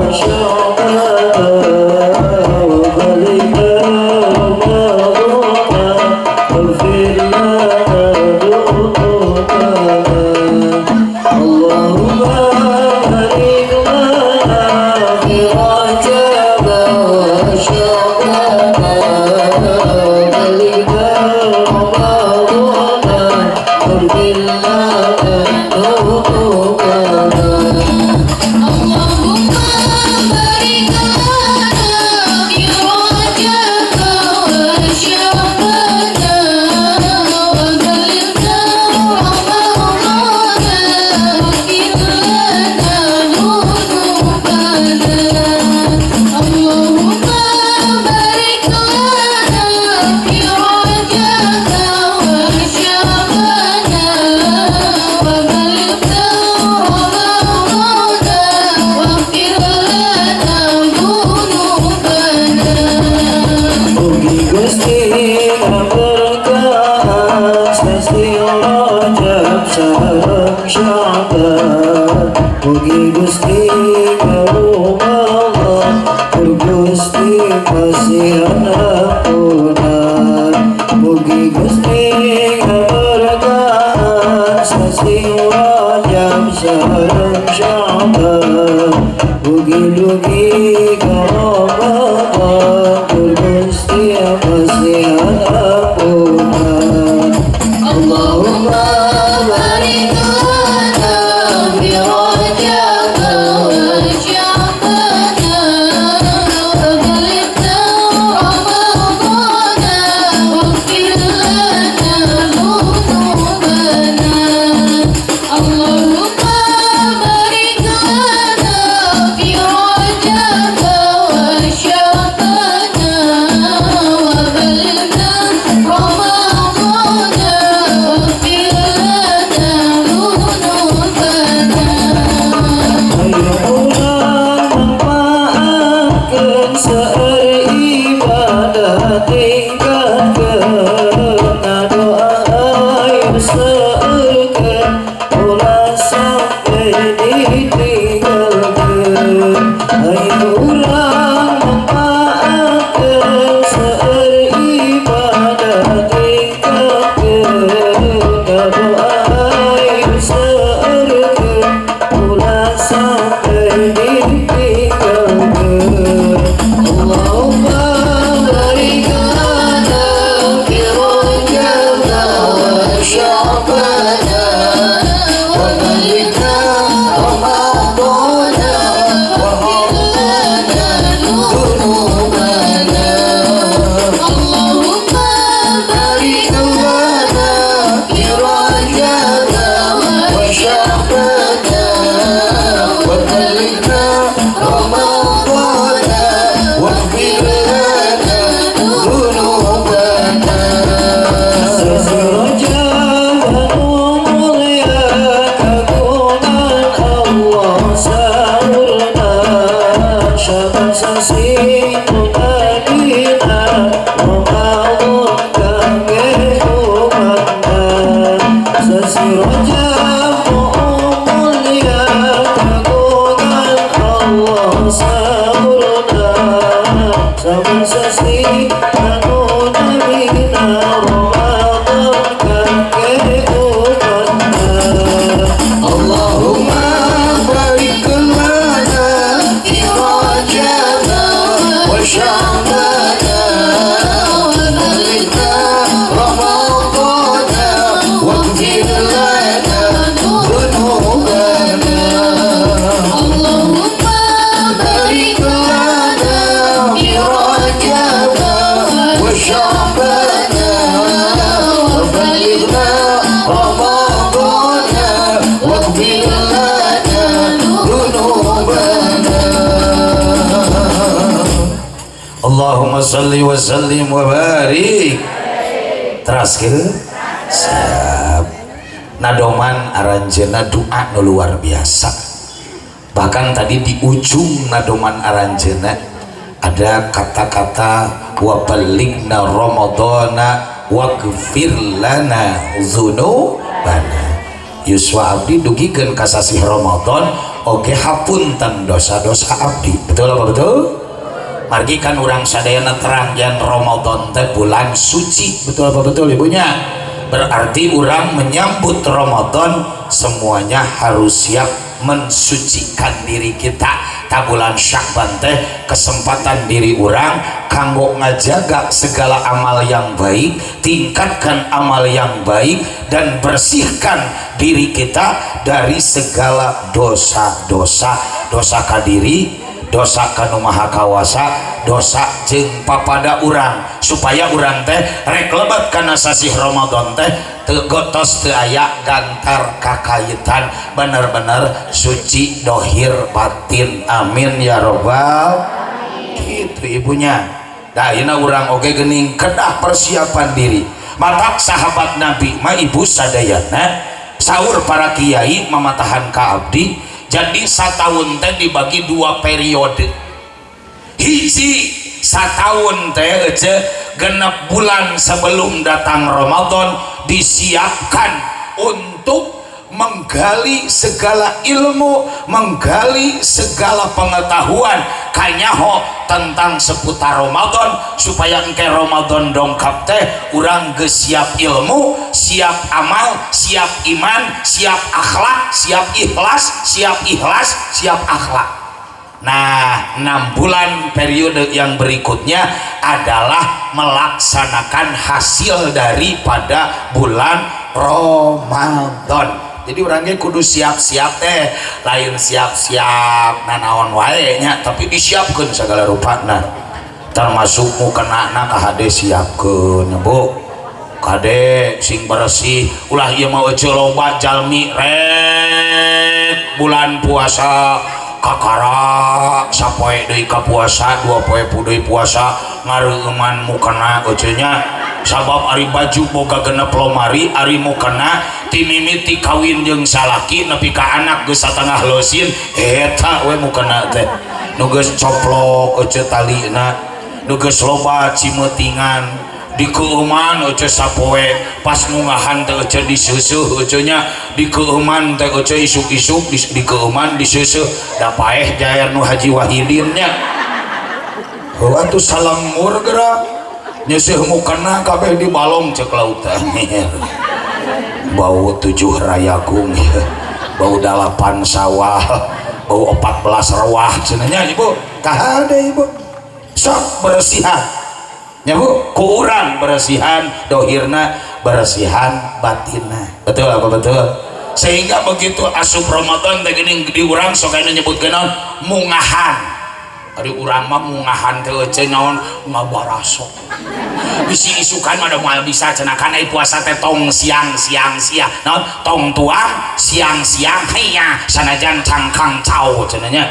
وشعبان وبلغنا رمضان واغفر لنا ذنوبنا. اللهم بارك لنا في رجب وشعبان وبلغنا رمضان واغفر لنا ذنوبنا. اللهم بارك لنا في رجب وشعبان وبلغنا رمضان واغفر لنا ذنوبنا. اللهم بارك لنا في رجب وشعبان وبلغنا رمضان واغفر لنا ذنوبنا. Mugi Gusti ngaberkahan sasi Rajab sareng Sya'ban. Mugi Gusti ngarumalah, tur Gusti masihan ampunan. Mugi Gusti ngaberkahan sasi Rajab sareng Sya'ban. Mugi dugi ka Ramadan, Gusti pasihan ampunan. اللهم بارك لنا في رجب وشعبان وبلغنا رمضان واغفر لنا ذنوبنا. اللهم بارك لنا في رجب وشعبان وبلغنا رمضان واغفر لنا ذنوبنا. Ayo urang mangpaatkeun, seueur ibadah tingkatkeun, ngadoa ayo seueurkeun, ulah sampe ditinggalkeun. Ayo urang mangpaatkeun, seueur ibadah tingkatkeun, ngadoa ayo seueurkeun, ulah sampe ditinggalkeun. اللهم بارك لنا في رجب وشعبان وبلغنا رمضان واغفر لنا ذنوبنا. اللهم بارك لنا في رجب وشعبان وبلغنا رمضان واغفر لنا ذنوبنا. Sasi Rajab anu mulia, kagungan Allah saurna, Syaban sasi nu tadina, Ramadan kangge umatna. Sasi Rajab nu mulia, kagungan Allah saurna, Syaban sasi anu nabina, Ramadan kangge umatna. اللهم بارك لنا في رجب وشعبان وبلغنا رمضان واغفر لنا ذنوبنا. اللهم بارك لنا في رجب وشعبان وبلغنا رمضان واغفر لنا ذنوبنا. اللهم صل وسلم وبارك. Teras ke siap nadoman aranjeuna doa nu luar biasa. Bahkan tadi di ujung nadoman aranjeuna ada kata-kata wa balighna ramadhana waghfir lana dzunubana. Yuswa abdi dugikeun ka sasih Ramadan oge hapunten dosa-dosa abdi. Betul apa betul? Margi kan urang sadayana terang yen Ramadan teh bulan suci. Betul apa betul, ibunya? Berarti urang menyambut Ramadan semuanya harus siap mensucikan diri kita. Tah, bulan Syakban teh kesempatan diri urang kanggo ngajaga segala amal yang baik, tingkatkan amal yang baik, dan bersihkan diri kita dari segala dosa-dosa, dosa kadiri, dosa kanu maha kawasa, dosa jeung papada urang, supaya urang teh rek lebet kana sasih Ramadan teh teu gotos, teu aya gantar kakaitan, bener-bener suci dohir batin. Amin ya robbal. Gitu ibunya. Nah, ayeuna urang oge geuning kedah persiapan diri. Matak sahabat Nabi mah, ibu sadayana, saur para kiai mamatahan ka abdi, jadi satahun teh dibagi dua periode. Hiji satahun teh ece 6 bulan sebelum datang Ramadan disiapkan untuk menggali segala ilmu, menggali segala pengetahuan kanyaho tentang seputar Ramadan, supaya engke Ramadan dongkap teh urang geus siap ilmu, siap amal, siap iman, siap akhlak, siap ikhlas, siap ikhlas, siap akhlak. Nah, 6 bulan periode yang berikutnya adalah melaksanakan hasil daripada bulan Ramadan. Jadi orangnya kudu siap-siap teh, lain siap-siap nanaon wae nya, tapi disiapkan segala rupana. Termasuk mukena kahade siapkeun, Bu. Kade sing bersih, ulah ieu mah euceu loba jalmi rek bulan puasa kakara sapoe deui ka puasa, 2 poe deui puasa, ngareueuman mukena eceu nya. Sabab ari baju boga 6 lomari, ari mukena ti mimiti kawin jeung salaki nepi ka anak geus satengah leusin, eta we mukena teh nu geus coplok eceu talina, nu geus loba cimeutingan, dikeueuman eceu sapoe. Pas mungahan teh eceu diseuseuh eceu nya, dikeueuman teh eceu isuk-isuk dikeueuman, diseuseuh, da paeh jair nu Haji Wahidin nya. Heuh atuh, salemur geura nyeuseuh mukena kabeh di balong. Cek lautan, bau tujuh rayagung, bau dalapan sawah, bau 14 rewah cenah nya. Ibu, kahade ibu, sok bersihan ya Bu, ku urang bersihan dohirna, bersihan batinna. Betul apa betul? Sehingga begitu asup Ramadan teh geuning di urang sok aya nyebutkeun naon? Mungahan. Ari urang mah mungahan teh euceu naon? Ngabarasok, bisi isukan mah da moal bisa cenah, kana puasa teh tong siang-siang sia naon, tong tuang siang-siang hanya sanajan cangkang cau cenah nya.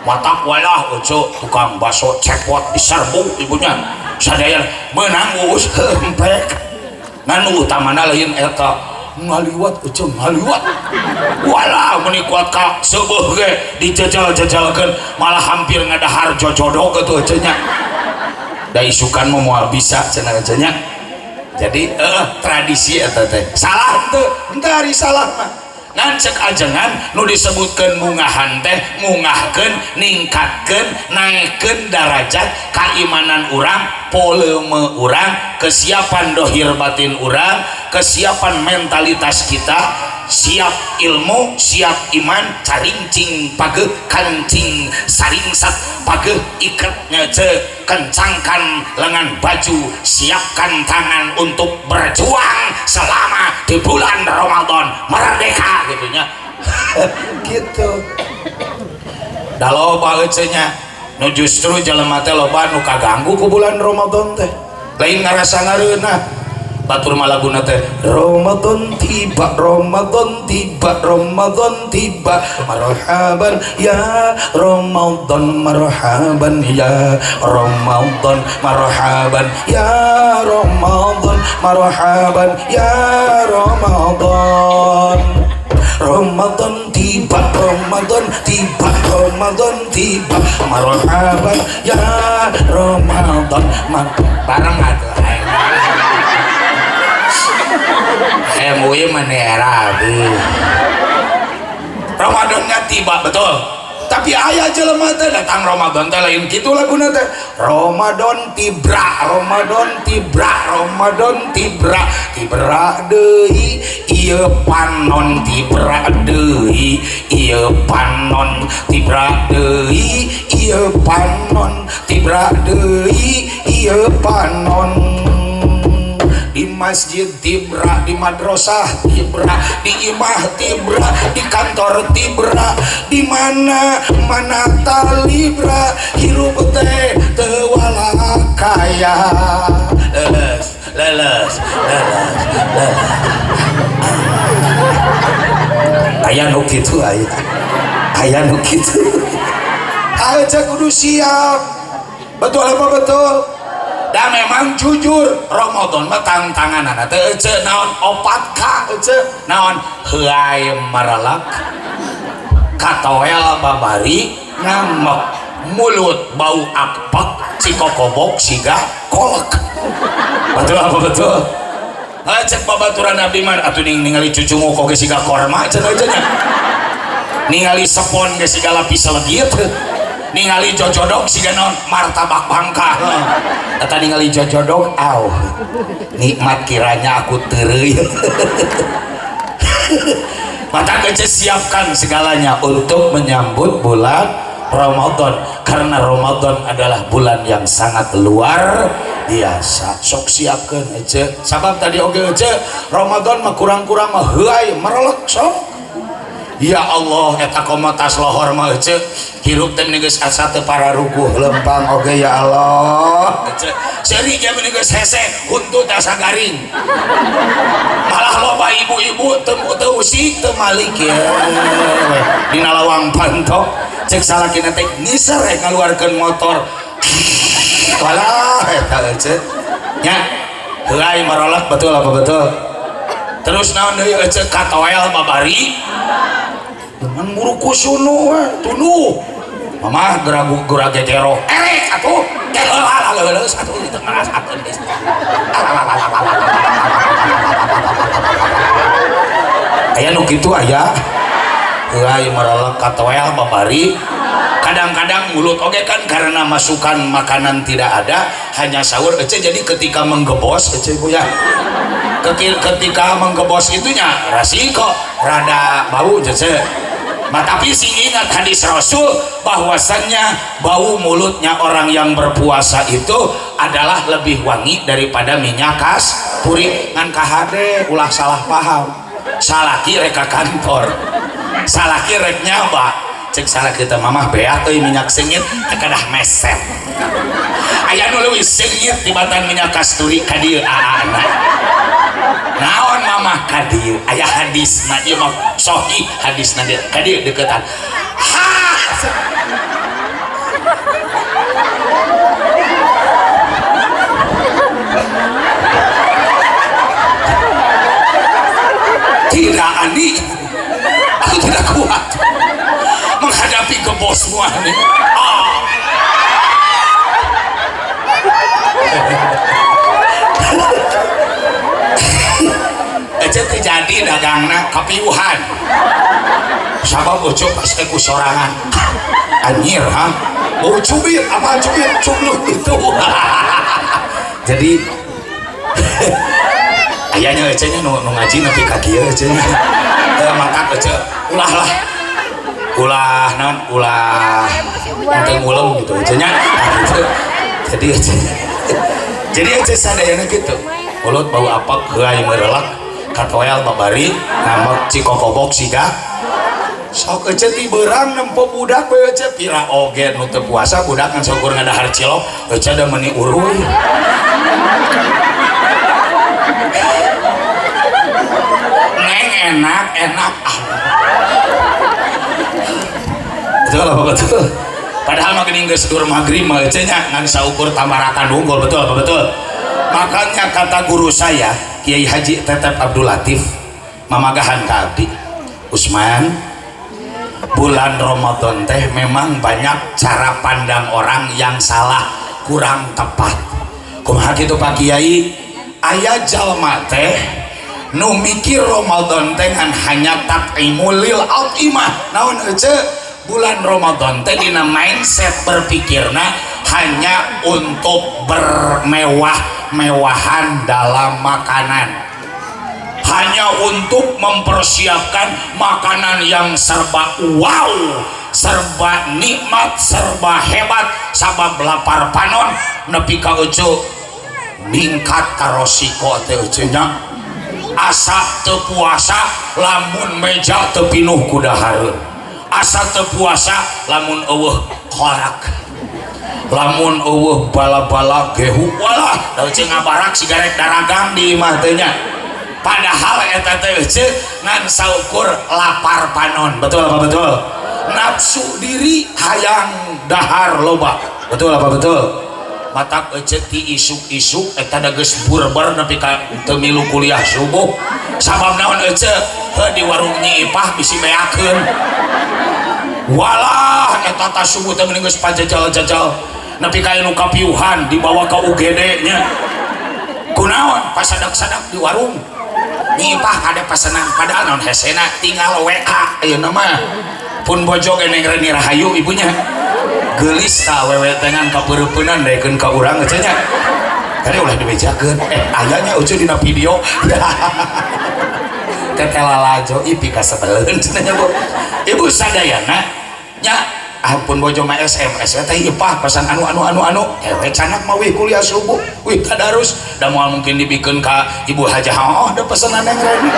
Matak walah euceu tukang baso cepot diserbu ibunya sadaya meunang uus hempek. Ngan nu utamana lain eta, ngaliwat euceu, ngaliwat walah meuni kuat ka seubeuh ge dijajal-jajalkeun, malah hampir ngadahar jojodog atuh euceu nya, da isukan mah moal bisa cenah euceu nya. Jadi tradisi eta teh salah teu? Henteu ari salah mah, ngan cek ajengan nu disebutkeun mungahan teh mungahkeun, ningkatkeun, naekkeun darajat keimanan urang, volume urang, kesiapan dohir batin urang, kesiapan mentalitas kita, siap ilmu, siap iman, carincing pageuh kancing saringsat pageuh iket ngece, kencangkan lengan baju, siapkan tangan untuk berjuang selama di bulan Ramadan merdeka gitu nya. Gitu da loba eceu nya nu justru jelema teh loba nu kaganggu ku bulan Ramadan teh. Lain ngarasa ngareunah, batur mah laguna teh Ramadan tiba, Ramadan tiba, Ramadan tiba, marhaban ya Ramadan, marhaban ya Ramadan, marhaban ya Ramadan, marhaban ya Ramadan. Ramadan tiba, Ramadan tiba, Ramadan tiba, marhaban ya Ramadan. Bareng atuh aing. MUI mana rabi. Ramadannya tiba, betul, tapi aya jelema teh datang Ramadan teh lain kitu laguna teh. Ramadan tibra, Ramadan tibra, Ramadan tibra, tibra deui ieu panon, tibra deui ieu panon, tibra deui ieu panon, tibra deui ieu panon. Di masjid tibra, di madrasah tibra, di imah tibra, di kantor tibra, di mana mana talibra, hirup teh teu kaya. Leles leles leles leles. Aya nu kitu, aya, aya nu kitu aja. Kudu siap, betul apa betul? Da memang jujur Ramadan mah tantangan teh ece naon? 4K ece naon? Heuay maralak, katoel babari ngamek, mulut bau akpak, cikokobok siga kolek. Betul apa betul? Ah, cek babaturan abdi mah atuh ning ningali cucumu kok siga korma cenah cenah, ningali sepon ge siga lapis legit, ningali jojodok siga naon? Martabak bangka. Eta ningali jojodok, aw nikmat kiranya aku tereuy. Maka kece siapkan segalanya untuk menyambut bulan. Ramadan, karena Ramadan adalah bulan yang sangat luar biasa. Sok siapkeun ece. Sabab tadi oge ece, Ramadan mah kurang-kurang mah heuay merelek sok. Ya Allah, eta komotas lohor mah ece, hirup teh geus asa teu pararuguh lempang oge ya Allah. Ece, seuri ge meni geus hese, huntu teh asa garing. Malah loba ibu-ibu teu usik teu malik ye. Dina lawang pantok cek salakina teh ngiser rek ngaluarkeun motor. Walah eta ece. Nya, heuay marolak betul apa betul? Terus naon deui ece katoel babari dengan muruku sunu we tunduh. Mamah geragu geragegero erek atuh. Geus atuh teu ngarasakeun geus. Aya nu kitu aya. Heuay marolak katoel babari. Kadang-kadang mulut oge kan karena masukan makanan tidak ada, hanya sahur ece, jadi ketika menggebos ece ibu ya. Ketika menggebos itunya rasiko rada bau ece. Nah, tapi sih ingat hadis Rasul bahwasannya bau mulutnya orang yang berpuasa itu adalah lebih wangi daripada minyak kasturi. Ngan kahade ulah salah paham. Salaki rek ka kantor, salaki rek nyaba, cek salah kita mamah beak euy minyak seungit teh kedah meset. Aya nu leuwih seungit tibatan minyak kasturi ka dieu aana. Naon mamah ka dieu? Aya hadisna ieu mah sahih hadisna dieu ka dieu deukeutan. Ha! Tidak ani, aku tidak kuat menghadapi kebos semua ini. Ah. Ece teh jadi dagangna kapiuhan. Sabab ucup pas teh ku sorangan. Anjir ha. Bau cubit, apa cubit? Cubluk itu. Jadi ayahnya ece nya nu ngaji nepi ka kieu ece nya. Matak ece ulah lah. Ulah naon ulah teu ngulem gitu ece nya. Nah, gitu. Jadi ece. Jadi ece sadayana kitu. Mulut bau apek heuay meurelek katoel babari ngamek cikokobok siga. Sok ece ti beurang nempo budak we ece pira oge nu teu puasa budak kan syukur ngadahar cilok ece da meuni uruy. Neng enak enak ah. Betul apa betul? Padahal mah geuning geus dur maghrib mah ece nya ngan saukur tambarakan unggul, betul apa betul? Makanya kata guru saya Kiai Haji Tetep Abdul Latif mamagahan ka abdi, Usman, bulan Ramadan teh memang banyak cara pandang orang yang salah, kurang tepat. Kumaha kitu Pak Kiai? Aya jalma teh nu mikir Ramadan teh ngan hanya tat'imul lil atimah. Naon ece? Bulan Ramadan teh dina mindset berpikirna hanya untuk bermewah-mewahan dalam makanan, hanya untuk mempersiapkan makanan yang serba wow, serba nikmat, serba hebat, sabab lapar panon nepi ka ece ningkat karosiko teh ece nya. Asa teu puasa lamun meja teu pinuh ku dahareun, asa teu puasa lamun eueuh korak, lamun eueuh bala-bala gehu, walah da ece ngabarak sigarek daragang di imah teh nya. Padahal eta teh ece ngan saukur lapar panon, betul apa betul? Nafsu diri hayang dahar loba, betul apa betul? Matak ece ti isuk-isuk eta da geus burber nepi ka teu milu kuliah subuh. Sabab naon ece? Heuh di warung Nyi Ipah bisi beakeun. Walah eta ta subuh teh mending geus pajajal-jajal nepi ka nu kapiuhan dibawa ka UGD nya. Kunaon pasadak-sadak di warung Nyi Ipah kade pesenan, padahal naon hesena tinggal WA ayeuna mah. Pun bojo ge neng Reni Rahayu ibunya. Geulis ta wewe teh ngan kapeureupeunnan daekeun ka urang ece nya. Tadi ulah dibejakeun. Ayanya ece dina video. Teh lalajo ieu pika sebeleun cenah nya Bu. Ibu sadayana nya Ampun bojo mah SMS teh ieu pah pesan anu anu anu anu ewe canak mah wih kuliah subuh wih tadarus da moal mungkin dibikeun ka ibu hajah. Oh, da pesanan yang reni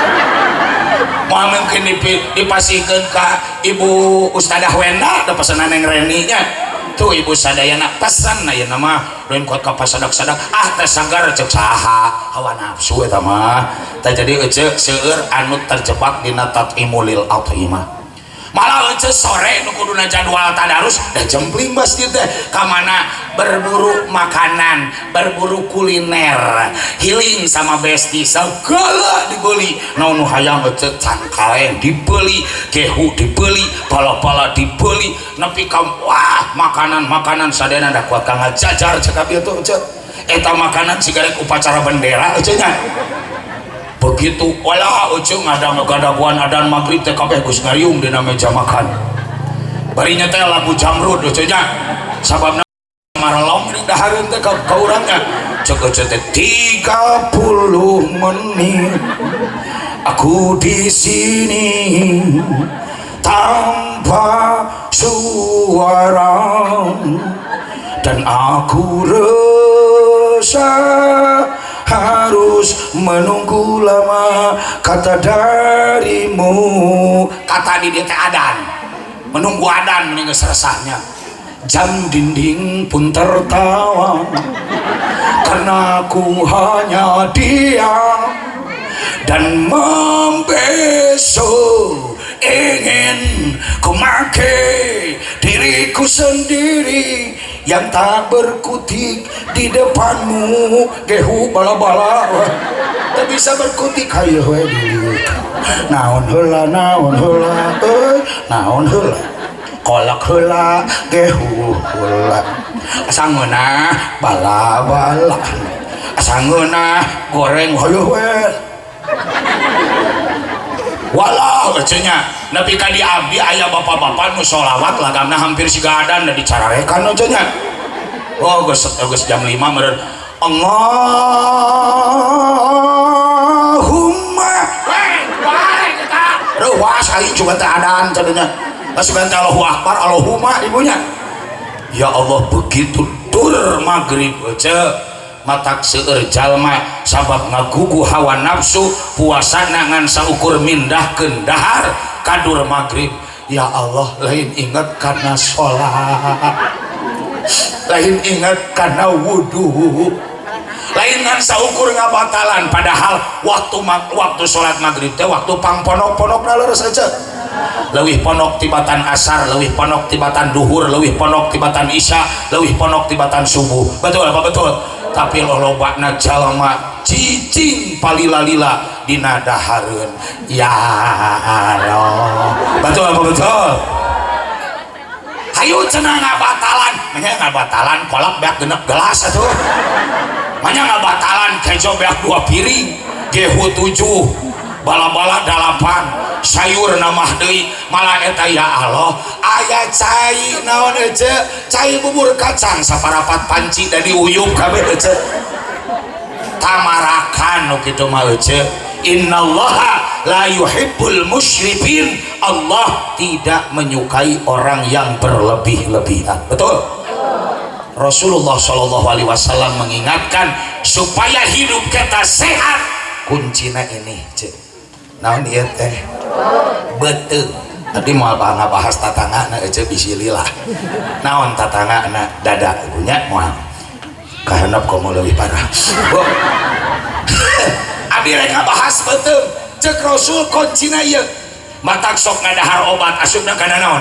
moal mungkin dipasihkeun ka ibu ustadah Wenda, da pesanan yang reni nya. Tuh ibu sadayana pesan ayeuna mah lain kuat ka pasadak-sadak, ah teh sagar cek saha, hawa nafsu eta mah. Tah, jadi ece seueur anu terjebak dina tat'imulil athimah. Malah ece sore nu kuduna jadwal tadarus da jempling masjid teh ka mana, berburu makanan, berburu kuliner, healing sama besti, segala dibeli. Naon nu hayang ece, cangkaleng dibeli, gehu dibeli, bala-bala dibeli, nepi ka wah makanan-makanan sadayana da kuat ka ngajajar cekap ieu tuh ece. Eta makanan sigarek upacara bendera ece nya. Begitu wala ece ngadang-ngadaguan adan maghrib teh kabeh geus ngariung dina meja makan, barinya teh lagu Jamrud ece nya, sababna marelong ning dahareun teh ka urangnya. Cek ece teh 30 menit aku di sini tanpa suara dan aku resah harus menunggu lama kata darimu. Kata di dia teh adan, menunggu adan mending geus resahnya. Jam dinding pun tertawa karena aku hanya diam dan membesu, ingin ku maki diriku sendiri yang tak berkutik di depanmu. Gehu, bala-bala tak bisa berkutik, hayo we dulu. Naon heula, naon heula euy, naon heula, kolak heula, gehu heula, asa ngeunah bala-bala, asa ngeunah goreng, hayo we. Walau nya nepi ka di abdi aya bapak-bapak nu sholawat lagamna hampir siga adan da dicararekan nya. Oh, geus geus jam 5 meureun. Allahumma reuwas aing juga teh adan cenah. Asupan teh Allahu Akbar, Allahumma ibunya. Ya Allah, begitu tur maghrib ce matak seueur jalma sabab ngagugu hawa nafsu, puasana ngan saukur mindahkeun dahar. Kadur maghrib, ya Allah, lain ingat karena sholat, lain ingat karena wudhu, lain ngan saukur ngabatalan. Padahal waktu waktu sholat maghrib teh waktu pangponok-ponok leres aja, leuwih ponok tibatan asar, leuwih ponok tibatan duhur, leuwih ponok tibatan isya, leuwih ponok tibatan subuh. Betul apa betul? Tapi lolobana jalma cicing palila-lila dina dahareun. Ya Allah, betul apa betul? Hayu cenah ngabatalan, manya ngabatalan kolak beak 6 gelas atuh, manya ngabatalan kejo beak 2 piring, gehu 7, bala-bala 8, sayur namah deui. Malah eta, ya Allah, aya cai naon ece, cai bubur kacang saparapat panci da diuyub kabeh ece. Tamarakan nu kitu mah ece. Innallaha la yuhibbul musyrifin, Allah tidak menyukai orang yang berlebih-lebihan. Betul? Rasulullah Shallallahu Alaihi Wasallam mengingatkan supaya hidup kita sehat, kuncinya ini cek naon ieu teh? Beuteung. Tadi mau bahas tatangga na ece, bisi lila. Naon tatangga na? Dada punya moal kahanap komo leuwih parah. Bu, abdi rek ngabahas beuteung. Cek Rasul kuncina ieu. Matak sok ngadahar obat asupna kana naon?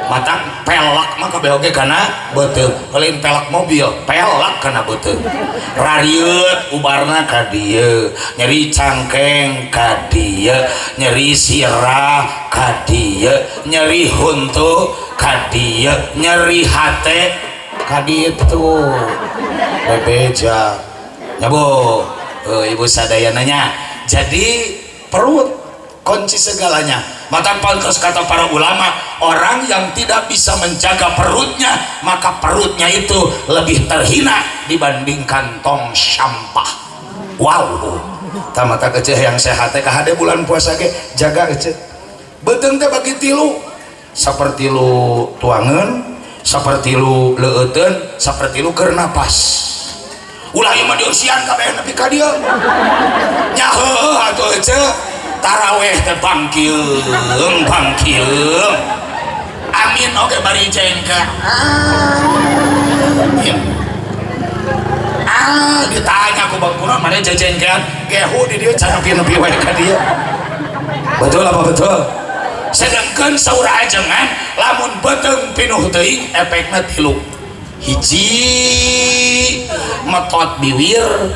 Matak pelak mah kabeh oge kana beuteung, lain pelak mobil, pelak kana beuteung. Rarieut ubarna ka dieu, nyeri cangkeng ka dieu, nyeri sirah ka dieu, nyeri huntu ka dieu, nyeri hate ka ditu. Bebeja nya Bu, oh, ibu sadayana nya. Jadi perut kunci segalanya. Maka pantas kata para ulama, orang yang tidak bisa menjaga perutnya, maka perutnya itu lebih terhina dibandingkan tong sampah. Wow, tamata kecil yang sehat teh kahade bulan puasa ge jaga kecil. Beuteung teh bagi tilu. Seperti lu tuangan, seperti lu leueuteun, seperti lu keur napas. Ulah ieu mah dieusian kabeh nepi ka dieu. Nya heueuh atuh ece taraweh teh bangkieung bangkieung. Amin oge bari jengke. Amin. Ah ditanya ku bangkunan mana jejengkean gehu di dieu can nepi-nepi wae ka dieu. Betul apa betul? Sedangkan saur ajengan lamun beuteung pinuh teuing efekna tilu. Hiji metot biwir,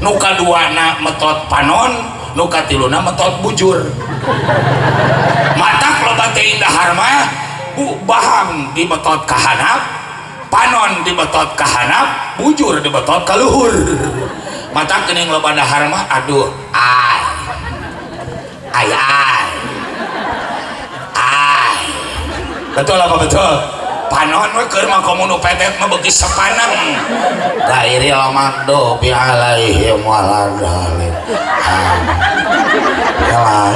nu kaduana metot panon, nu katiluna metot bujur. Matak loba teuing dahar mah bu bahang dibetot ka handap, panon dibetot ka handap, bujur dibetot ka luhur. Matak geuning loba dahar mah aduh ai ai ai ai. Betul apa betul? Panon we keur mah komo nu petet mah beuki sepaneng. Gairil maghdubi alaihim waladdallin. Alah.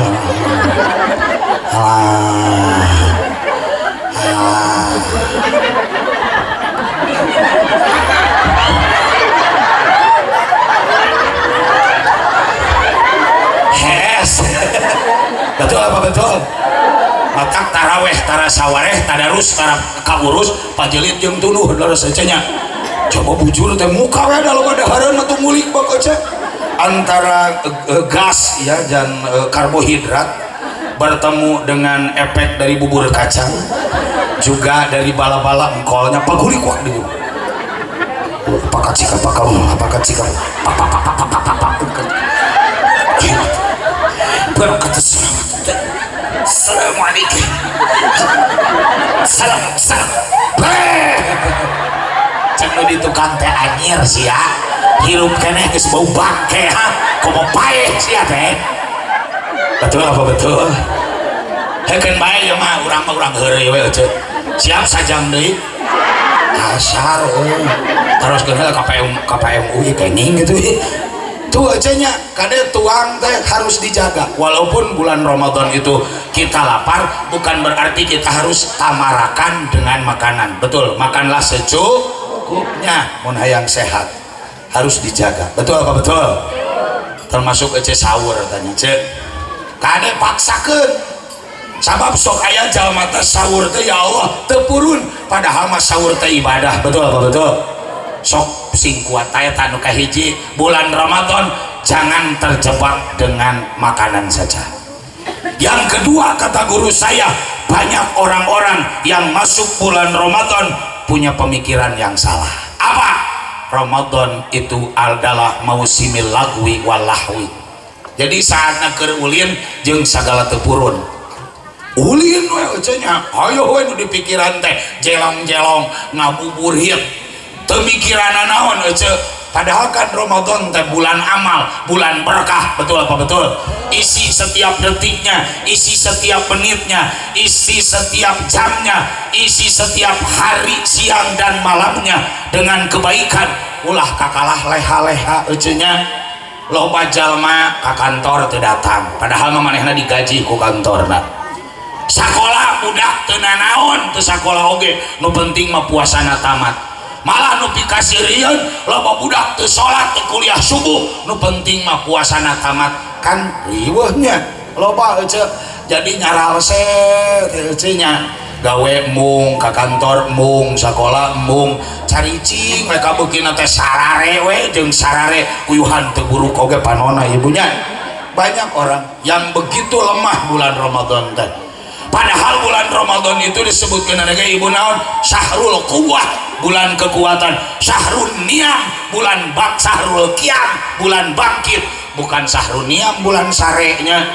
Alah. Alah. Hes. Betul apa betul? Matak taraweh tara sawareh tadarus tara kaurus pajelit jeung tunuh leres ece nya. Coba bujur teh muka we da loba dahareun mah ngulik bak ece. Antara gas ya dan karbohidrat bertemu dengan efek dari bubur kacang juga dari bala-bala engkolnya pagulik wak di pakat sikap pakau pakat sikap pak pak pak pak pak pak pak berkat selamat. Assalamualaikum. Salam salam. Cek nu di tukang teh anyir sia. Hirup keneh geus bau bangke ha. Komo paeh sia teh. Betul apa betul? Heukeun bae ieu mah urang mah urang heureuy we euceut. Siap sajam deui. Asar euy. Teruskeun heula ka KPM UI kenging gitu. Tuh aja kade tuang teh harus dijaga. Walaupun bulan Ramadan itu kita lapar, bukan berarti kita harus tamarakan dengan makanan. Betul, makanlah secukupnya. Mun hayang sehat harus dijaga. Betul apa betul? Termasuk ece sahur tanya ce. Kade paksakeun. Sabab sok aya jalma teh sahur teh ya Allah teu purun, padahal mah sahur teh ibadah. Betul apa betul? Sok sing kuat eta nu kahiji bulan Ramadan jangan terjebak dengan makanan saja. Yang kedua kata guru saya, banyak orang-orang yang masuk bulan Ramadan punya pemikiran yang salah. Apa? Ramadan itu adalah mausimil lagwi wal lahwi. Jadi saatna keur ulin jeung sagala teu purun. Ulin we euceu nya, hayo we nu dipikiran teh jelong-jelong ngabuburit. Pemikiran naon ece, padahal kan Ramadan teh bulan amal, bulan berkah. Betul apa betul? Isi setiap detiknya, isi setiap menitnya, isi setiap jamnya, isi setiap hari, siang dan malamnya dengan kebaikan. Ulah kakalah leha-leha ecenya. Loba jalma ka kantor teu datang, padahal mah manehna digaji ku kantorna. Sakola budak teu nanaon, teu sakola oge, nu penting mah puasana tamat. Malah nu pikasirieun loba budak teu salat teu kuliah subuh, nu penting mah puasana tamat. Kan riweuhnya loba ece. Jadi nyaralse teh ece nya, gawe mung ka kantor mung, sakola mung, caricing we kabeukina teh sarare we jeung sarare kuyuhan teu buruk oge panona ibunya. Banyak orang yang begitu lemah bulan Ramadan teh. Padahal bulan Ramadan itu disebutkan oleh ibu naon, syahrul quwwah, bulan kekuatan, syahrul niam, bulan bak, syahrul qiyam, bulan bangkit, bukan syahrul niam bulan sarenya.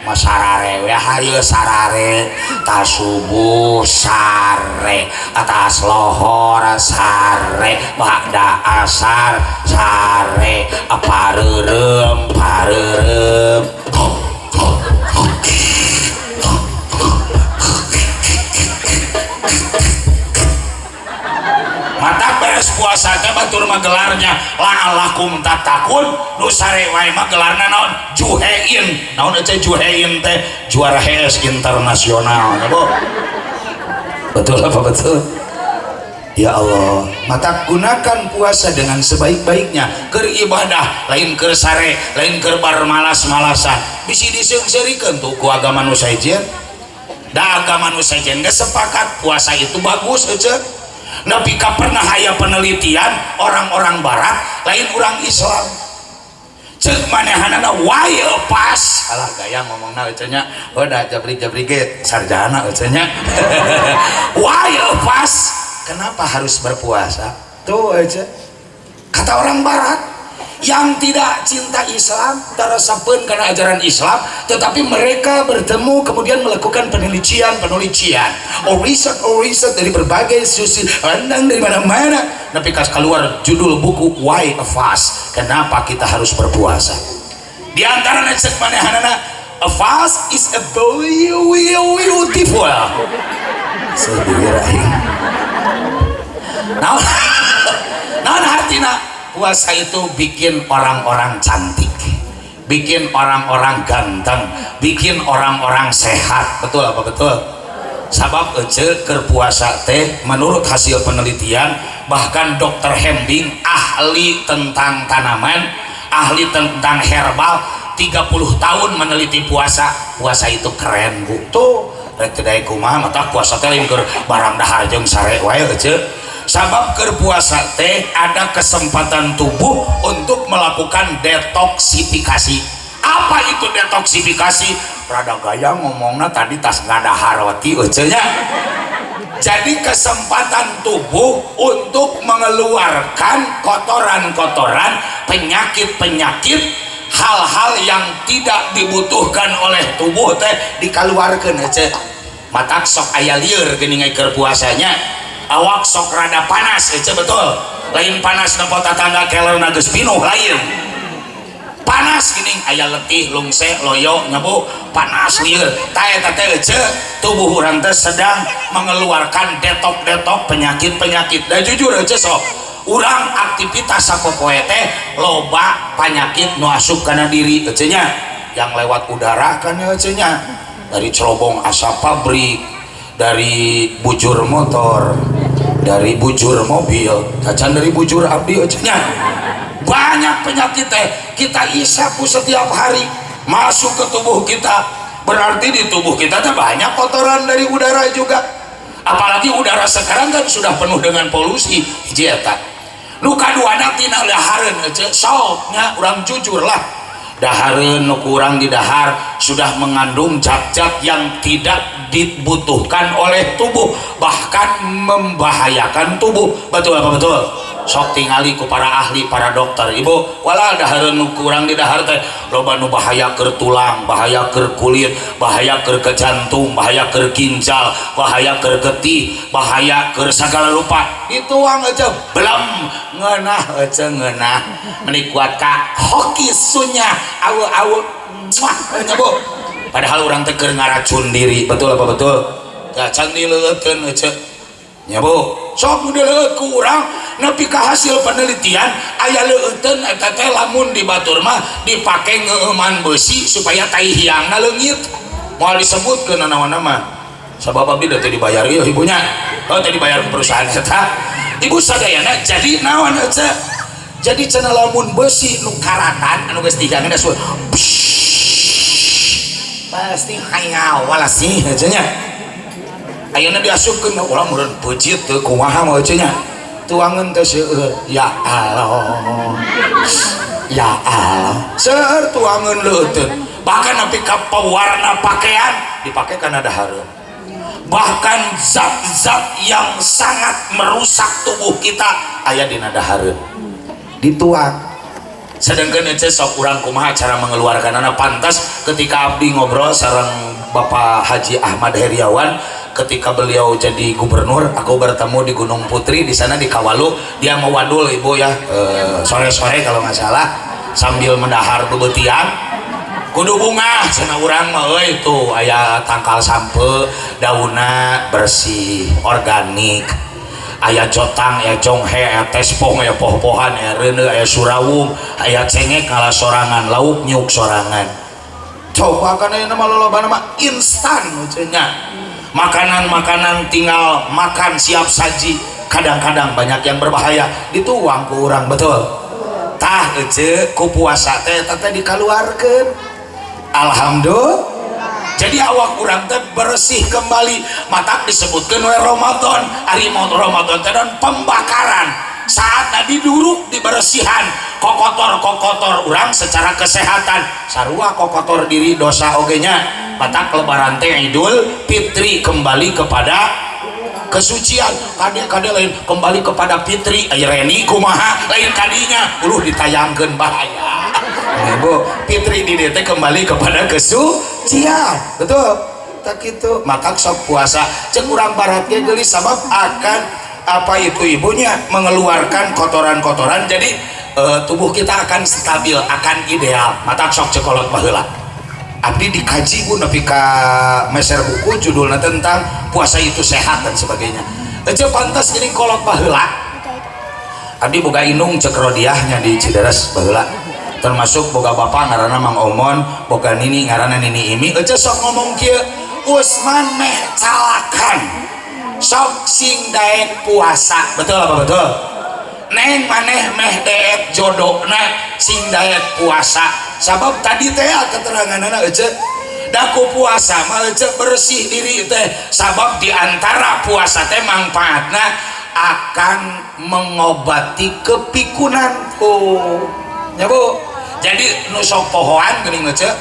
Masarare we hayu sarare, tasubuh sare, atas lohor sare, ba'da asar sare, pareureum pareureum. Mata beres puasa Puasa teh batur mah gelarnya la'allakum tattaqun, nu sare wae mah gelarna naon? Juhein. Naon ece juhein teh? Juara HS internasional ya, Bu. Betul apa betul? Ya Allah, maka gunakan puasa dengan sebaik-baiknya. Keur ibadah, lain keur sare, lain keur bar malas-malasan. Bisi diseungseurikeun tuh ku agama nu sejen. Da agama nu sejen geus sepakat puasa itu bagus ece. Nepi ka pernah aya penelitian orang-orang barat, lain orang Islam. Cek manehanana, why a fast? Alah, gaya ngomongna ece nya. Oh, da jabrik-jabrik ge sarjana ece nya. Why a fast? Kenapa harus berpuasa? Tuh aja. Kata orang barat yang tidak cinta Islam, teresepeun karena ajaran Islam, tetapi mereka bertemu, kemudian melakukan penelitian, penelitian, or riset, or riset dari berbagai sisi pandang, dari mana-mana. Tapi kas keluar judul buku Why a Fast? Kenapa kita harus berpuasa? Di antara cek manehanana, a fast is a beautiful. Sebibir aing. Nah, nah, artinya puasa itu bikin orang-orang cantik, bikin orang-orang ganteng, bikin orang-orang sehat. Betul apa betul? Sabab ece, keur puasa teh menurut hasil penelitian, bahkan Dokter Hembing, ahli tentang tanaman, ahli tentang herbal, 30 tahun meneliti puasa, puasa itu keren, Bu. Tuh, rek teu daek kumaha, mata puasa teh lain keur barang dahar jeung sare wae ece. Sabab keur puasa teh ada kesempatan tubuh untuk melakukan detoksifikasi. Apa itu detoksifikasi? Rada gaya ngomongna, tadi tas ngadahar roti ece nya. Jadi kesempatan tubuh untuk mengeluarkan kotoran-kotoran, penyakit-penyakit, hal-hal yang tidak dibutuhkan oleh tubuh teh dikeluarkan ece. Matak sok aya lieur geuning keur puasanya, awak sok rada panas ece, betul? Lain panas nempo tatangga kelerna geus pinuh, lain. Panas gini, aya letih, lungse, loyo nya, Bu, panas lieur. Tah, eta teh ece, tubuh urang teh sedang mengeluarkan detok-detok penyakit-penyakit. Dan jujur ece, sok urang aktivitas sapopoe teh loba penyakit nu asup kana diri ece nya, yang lewat udara kan ya ece nya, dari cerobong asap pabrik, dari bujur motor, dari bujur mobil, tacan dari bujur abdi ece nya. Banyak penyakit teh kita isap setiap hari masuk ke tubuh kita, berarti di tubuh kita teh banyak kotoran dari udara juga. Apalagi udara sekarang kan sudah penuh dengan polusi. Hiji eta. Nu kaduana tina dahareun ece. Sok nya, urang jujur lah, dahareun nu kurang di dahar sudah mengandung zat-zat yang tidak dibutuhkan oleh tubuh, bahkan membahayakan tubuh. Betul apa betul? Sok tingali ku para ahli, para dokter, Ibu. Wala dahareun nu kurang di dahar teh loba nu bahaya keur tulang, bahaya keur kulit, bahaya keur ke jantung, bahaya keur ginjal, bahaya keur getih, bahaya keur segala rupa. Dituang aja belum ngeunah aja, ngeunah meni kuat ka hoki sunya awu-awu muah nya, Bu. Padahal urang teh keur ngaracun diri. Betul apa betul? Ya, can dileueutkeun ece nya, Bu. Sok nu dileueut ku urang, nepi ka hasil penelitian aya leueuteun eta teh lamun di batur mah dipake ngeueuman besi supaya tai hiangna leungit. Moal disebutkeun naon mah, sabab abdi teh dibayar ieu ibunya. Oh, teh dibayar ke perusahaan eta, Ibu sadayana. Jadi naon ece? Jadi cenah lamun besi nu karatan anu geus dihiangan pasti hayau wala sih ece nya. Ayeuna diasupkeun ulah meureun peucit teu kumaha mah ece nya. Tuangeun teh seueur, ya Allah, ya Allah, seueur tuangeun leuteun. Bahkan nepi ka pewarna pakaian dipake kana dahareun, bahkan zat-zat yang sangat merusak tubuh kita aya dina dahareun dituang. Sedangkan ece, sok urang kumaha cara mengeluarkan anak? Pantas ketika abdi ngobrol sareng Bapak Haji Ahmad Heriawan ketika beliau jadi gubernur, aku bertemu di Gunung Putri di sana, di Kawalu. Dia mau wadul, Ibu ya, sore-sore kalau nggak salah, sambil mendahar bebetian. Kudu bungah cenah urang mah euy, tuh aya tangkal sampeu, daunna bersih, organik. Aya jotang, aya jonghe, aya tespong, aya poh-pohan, aya reuneu, aya surawung, aya cengek ngala sorangan, lauk nyuk sorangan. Coba kan aya nama lolobana mah instan nya. Makanan-makanan tinggal makan siap saji, kadang-kadang banyak yang berbahaya dituang ku urang, betul? Tah ece, ku puasa teh eta teh dikaluarkeun. Alhamdulillah, jadi awak urang teh bersih kembali. Matak disebutkan we Ramadan, ari mau Ramadan teh dan pembakaran, saat diduruk dibersihan kokotor kokotor urang secara kesehatan, sarua kokotor diri dosa oge nya. Matak Lebaran teh Idul Fitri, kembali kepada kesucian. Kade kade, lain kembali kepada fitri. Ay Reni kumaha, lain kadinya uluh ditayangkeun, bahaya. Ibu fitri di DT kembali kepada kesucian, betul tak? Itu maka sok puasa, cek urang barat ge geulis, sabab akan apa itu ibunya mengeluarkan kotoran-kotoran, jadi tubuh kita akan stabil, akan ideal. Mata sok cekolot baheula abdi dikaji, Bu, nepi ka meser buku judulnya tentang puasa itu sehat dan sebagainya. Aja pantas gini, kolot baheula abdi boga indung, cek rodiahnya di Cideres baheula, termasuk boga bapak ngaranna Mang Omon, boga nini ngaranna Nini Imi. Ece sok ngomong kieu, "Usman meh calakan, sok sing daek puasa." Betul apa betul? "Neng, maneh meh daek jodohna, sing daek puasa." Sabab tadi teh keteranganana ece, daku puasa mah ece bersih diri teh, sabab diantara puasa teh manfaatna akan mengobati kepikunan. Oh ya, Bu, jadi nu sok pohoan geuning ece,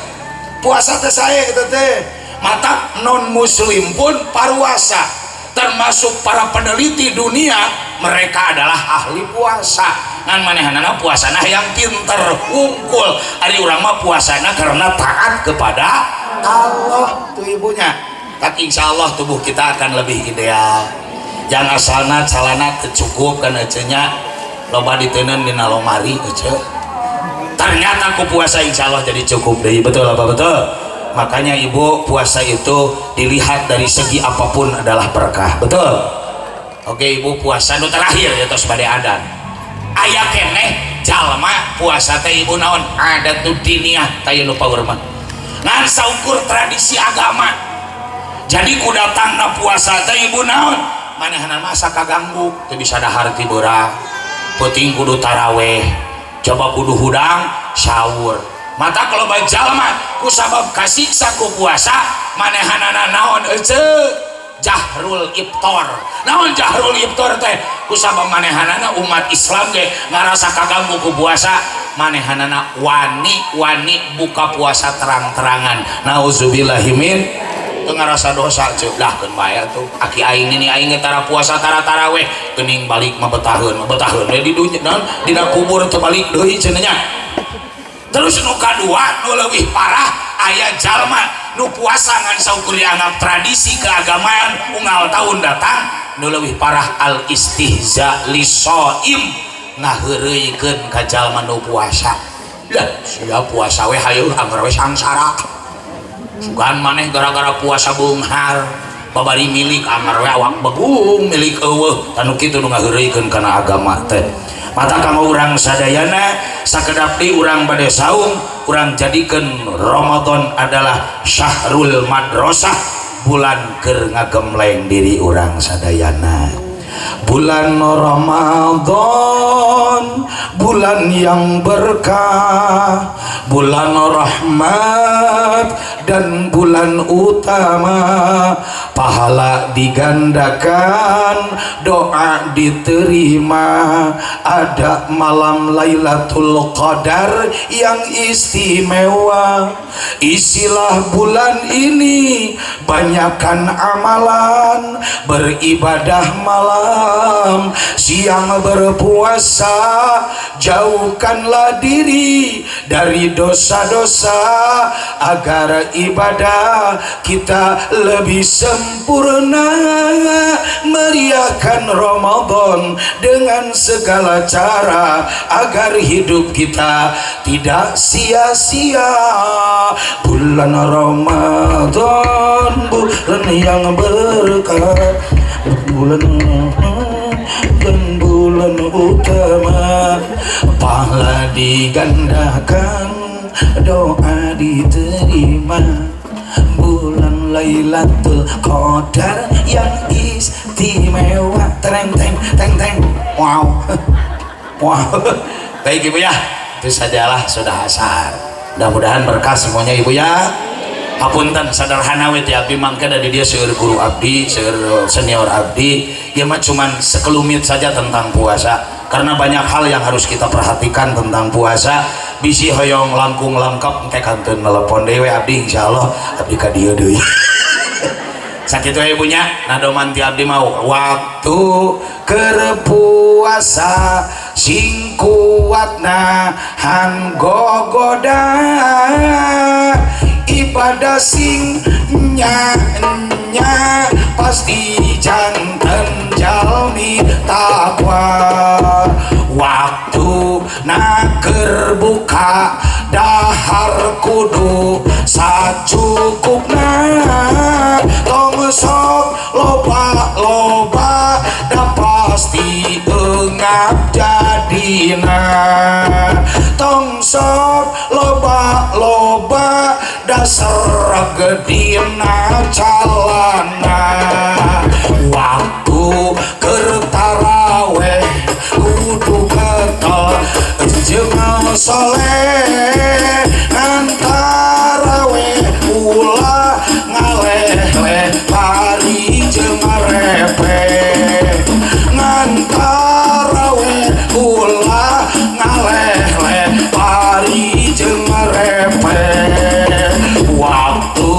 puasa teh sae eta teh. Mata non muslim pun paruasa, termasuk para peneliti dunia, mereka adalah ahli puasa. Ngan manehanana puasana yang pinter wungkul, ari urang mah puasana karena taat kepada Allah tuh ibunya. Tapi insya Allah tubuh kita akan lebih ideal. Yang asalna calana cukup kan ecenya, loba diteundeun dina lomari ece, ternyata ku puasa insya Allah jadi cukup deh. Betul apa betul? Makanya ibu, puasa itu dilihat dari segi apapun adalah berkah, betul? Oke ibu, puasa nu terakhir ya, tos bade adan. Aya keneh jalma puasa teh ibu naon, ada tuh diniyah teh nu paur mah ngan saukur tradisi agama. Jadi ku datangna puasa teh ibu naon, manehna masa kaganggu, teu bisa dahar ti beurang, peuting kudu taraweh, coba kudu hudang sahur. Mata kalau jalma ku sabab kasiksa ku puasa, manehanana naon ece, jahrul iftar. Naon jahrul iftar teh? Ku sabab manehanana umat Islam ge ngarasa kaganggu ku puasa, manehanana wani wani buka puasa terang-terangan. Nauzubillahimin. Teu ngarasa dosa ceuk, dah keun bae atuh, aki aing nini aing ge tara puasa, tara taraweh, geuning balik mah betaheun mah betaheun we di dunya naon dina kubur, teu balik deui cenah nya. Terus nu kadua, nu leuwih parah, aya jalma nu puasa ngan saukur dianggap tradisi keagamaan unggal tahun datang. Nu leuwih parah, al istihza lisoim, ngaheureuykeun ka jalma nu puasa. Lah sia puasa we, hayu anggar we sangsara, sugan maneh gara-gara puasa beunghar, babari milik anggar we awak begung, milik eueuh. Tanu kitu nu ngaheureuykeun kana agama teh. Mata kanggo urang sadayana, sakedap di urang bade saum, urang jadikeun Ramadan adalah syahrul madrasah, bulan keur ngagemleng diri urang sadayana. Bulan Ramadan, bulan yang berkah, bulan rahmat dan bulan utama, pahala digandakan, doa diterima, ada malam Lailatul Qadar yang istimewa. Isilah bulan ini, banyakkan amalan, beribadah malam, siang berpuasa, jauhkanlah diri dari dosa-dosa agar ibadah kita lebih sempurna. Meriahkan Ramadan dengan segala cara agar hidup kita tidak sia-sia. Bulan Ramadan, bulan yang berkah, bulan Digandakan, doa diterima, bulan Lailatul Qadar yang istimewa. Teng teng teng teng, wow wow. Baik, Ibu ya, itu sajalah, sudah asar. Mudah-mudahan berkah semuanya, Ibu ya. Hapunten, sederhana we ti abdi. Mangke da di dieu seueur guru abdi, seueur senior abdi. Ieu mah cuman sekelumit saja tentang puasa karena banyak hal yang harus kita perhatikan tentang puasa. Bisi hoyong langkung lengkap, engke kantun telepon deui we abdi, insyaallah abdi ka dieu deui. Sakitu we ibunya nadoman ti abdi. Mau waktu keur puasa sing kuat nahan gogoda, ibadah sing nya nya, pasti janten jalmi takwa. Waktu na keur buka, dahar kudu sacukupna, tong sok loba-loba, da pasti engap jadina. Tong sok loba-loba, dasar gedina calana. Waktu keur taraweh kudu getol jeung soleh, ngan taraweh ulah ngaleh-leh, bari jeung repeh. Ngan taraweh ulah ngaleh-leh, bari jeung repeh. Waktu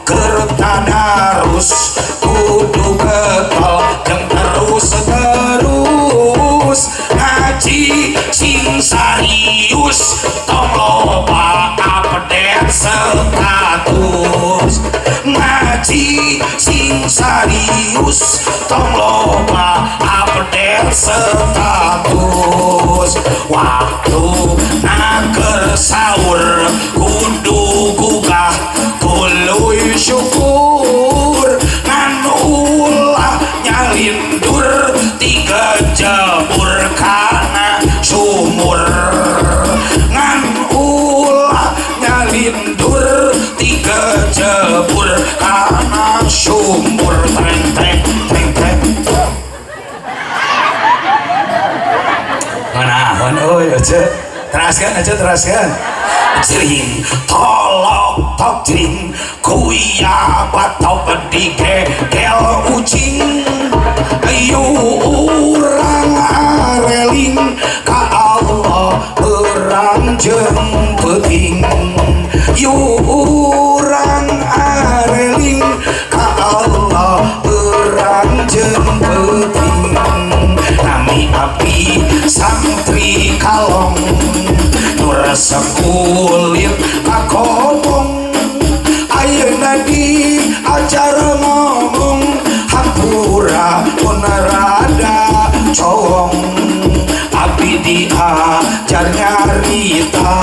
keur tadarus kudu getol jeung terus terus, ngaji sing serius, tong loba update status. Ngaji sing serius, tong loba update status. Waktu na keur sahur kudu gugah tuluy syukur, ngan ulah nyalindur tiga jebur kana sumur. Ngan ulah nyalindur tiga jebur kana sumur. Teng teng teng teng. Nganaheun euy, aja teraskan, aja teraskan. Jering tolok tok jering kuya batok digegel ucing. Ayo urang areling ka Allah berang jeung peuting. Yu urang areling ka Allah berang jeung peuting. Nami abdi santri kalong, nu resep kulit kakobong. Ayeuna di acara ngomong, hampura mun rada cowong. Abdi diajar nyarita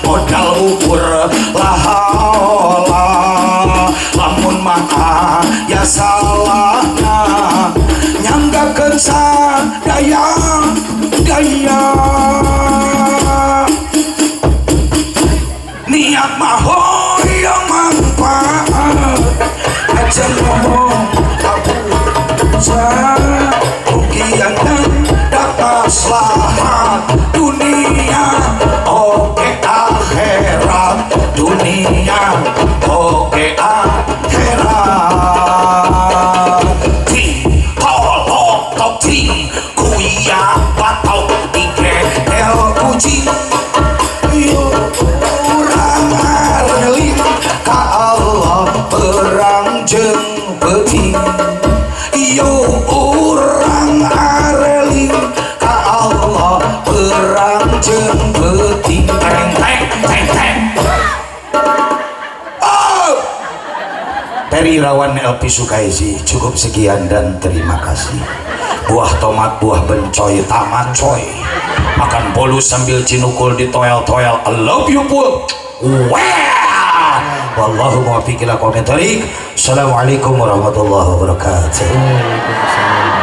modal ukur lahaola, lamun mah ya salahna nyanggakeun sadaya daya. Niat mah hoyong manfaat, aja ngomong aku rugian dan dapat maslahat dunia oke akhirat, dunia oke akhirat. Ting tolok tok ting kuya batok digegel kucing. Yo urang areling ka Allah perang jeung peuting. Yo urang areling ka Allah perang jeung peuting. Teng teng teng teng. Oh! Peri Irawan LP Sukaisi, cukup sekian dan terima kasih. Buah tomat, buah bencoy, tamat coy. Makan bolu sambil cinukul di toel-toel. I love you pul. Wow. Wallahu muwaffiq ila aqwamit thoriq. Assalamualaikum warahmatullahi wabarakatuh. Waalaikumsalam.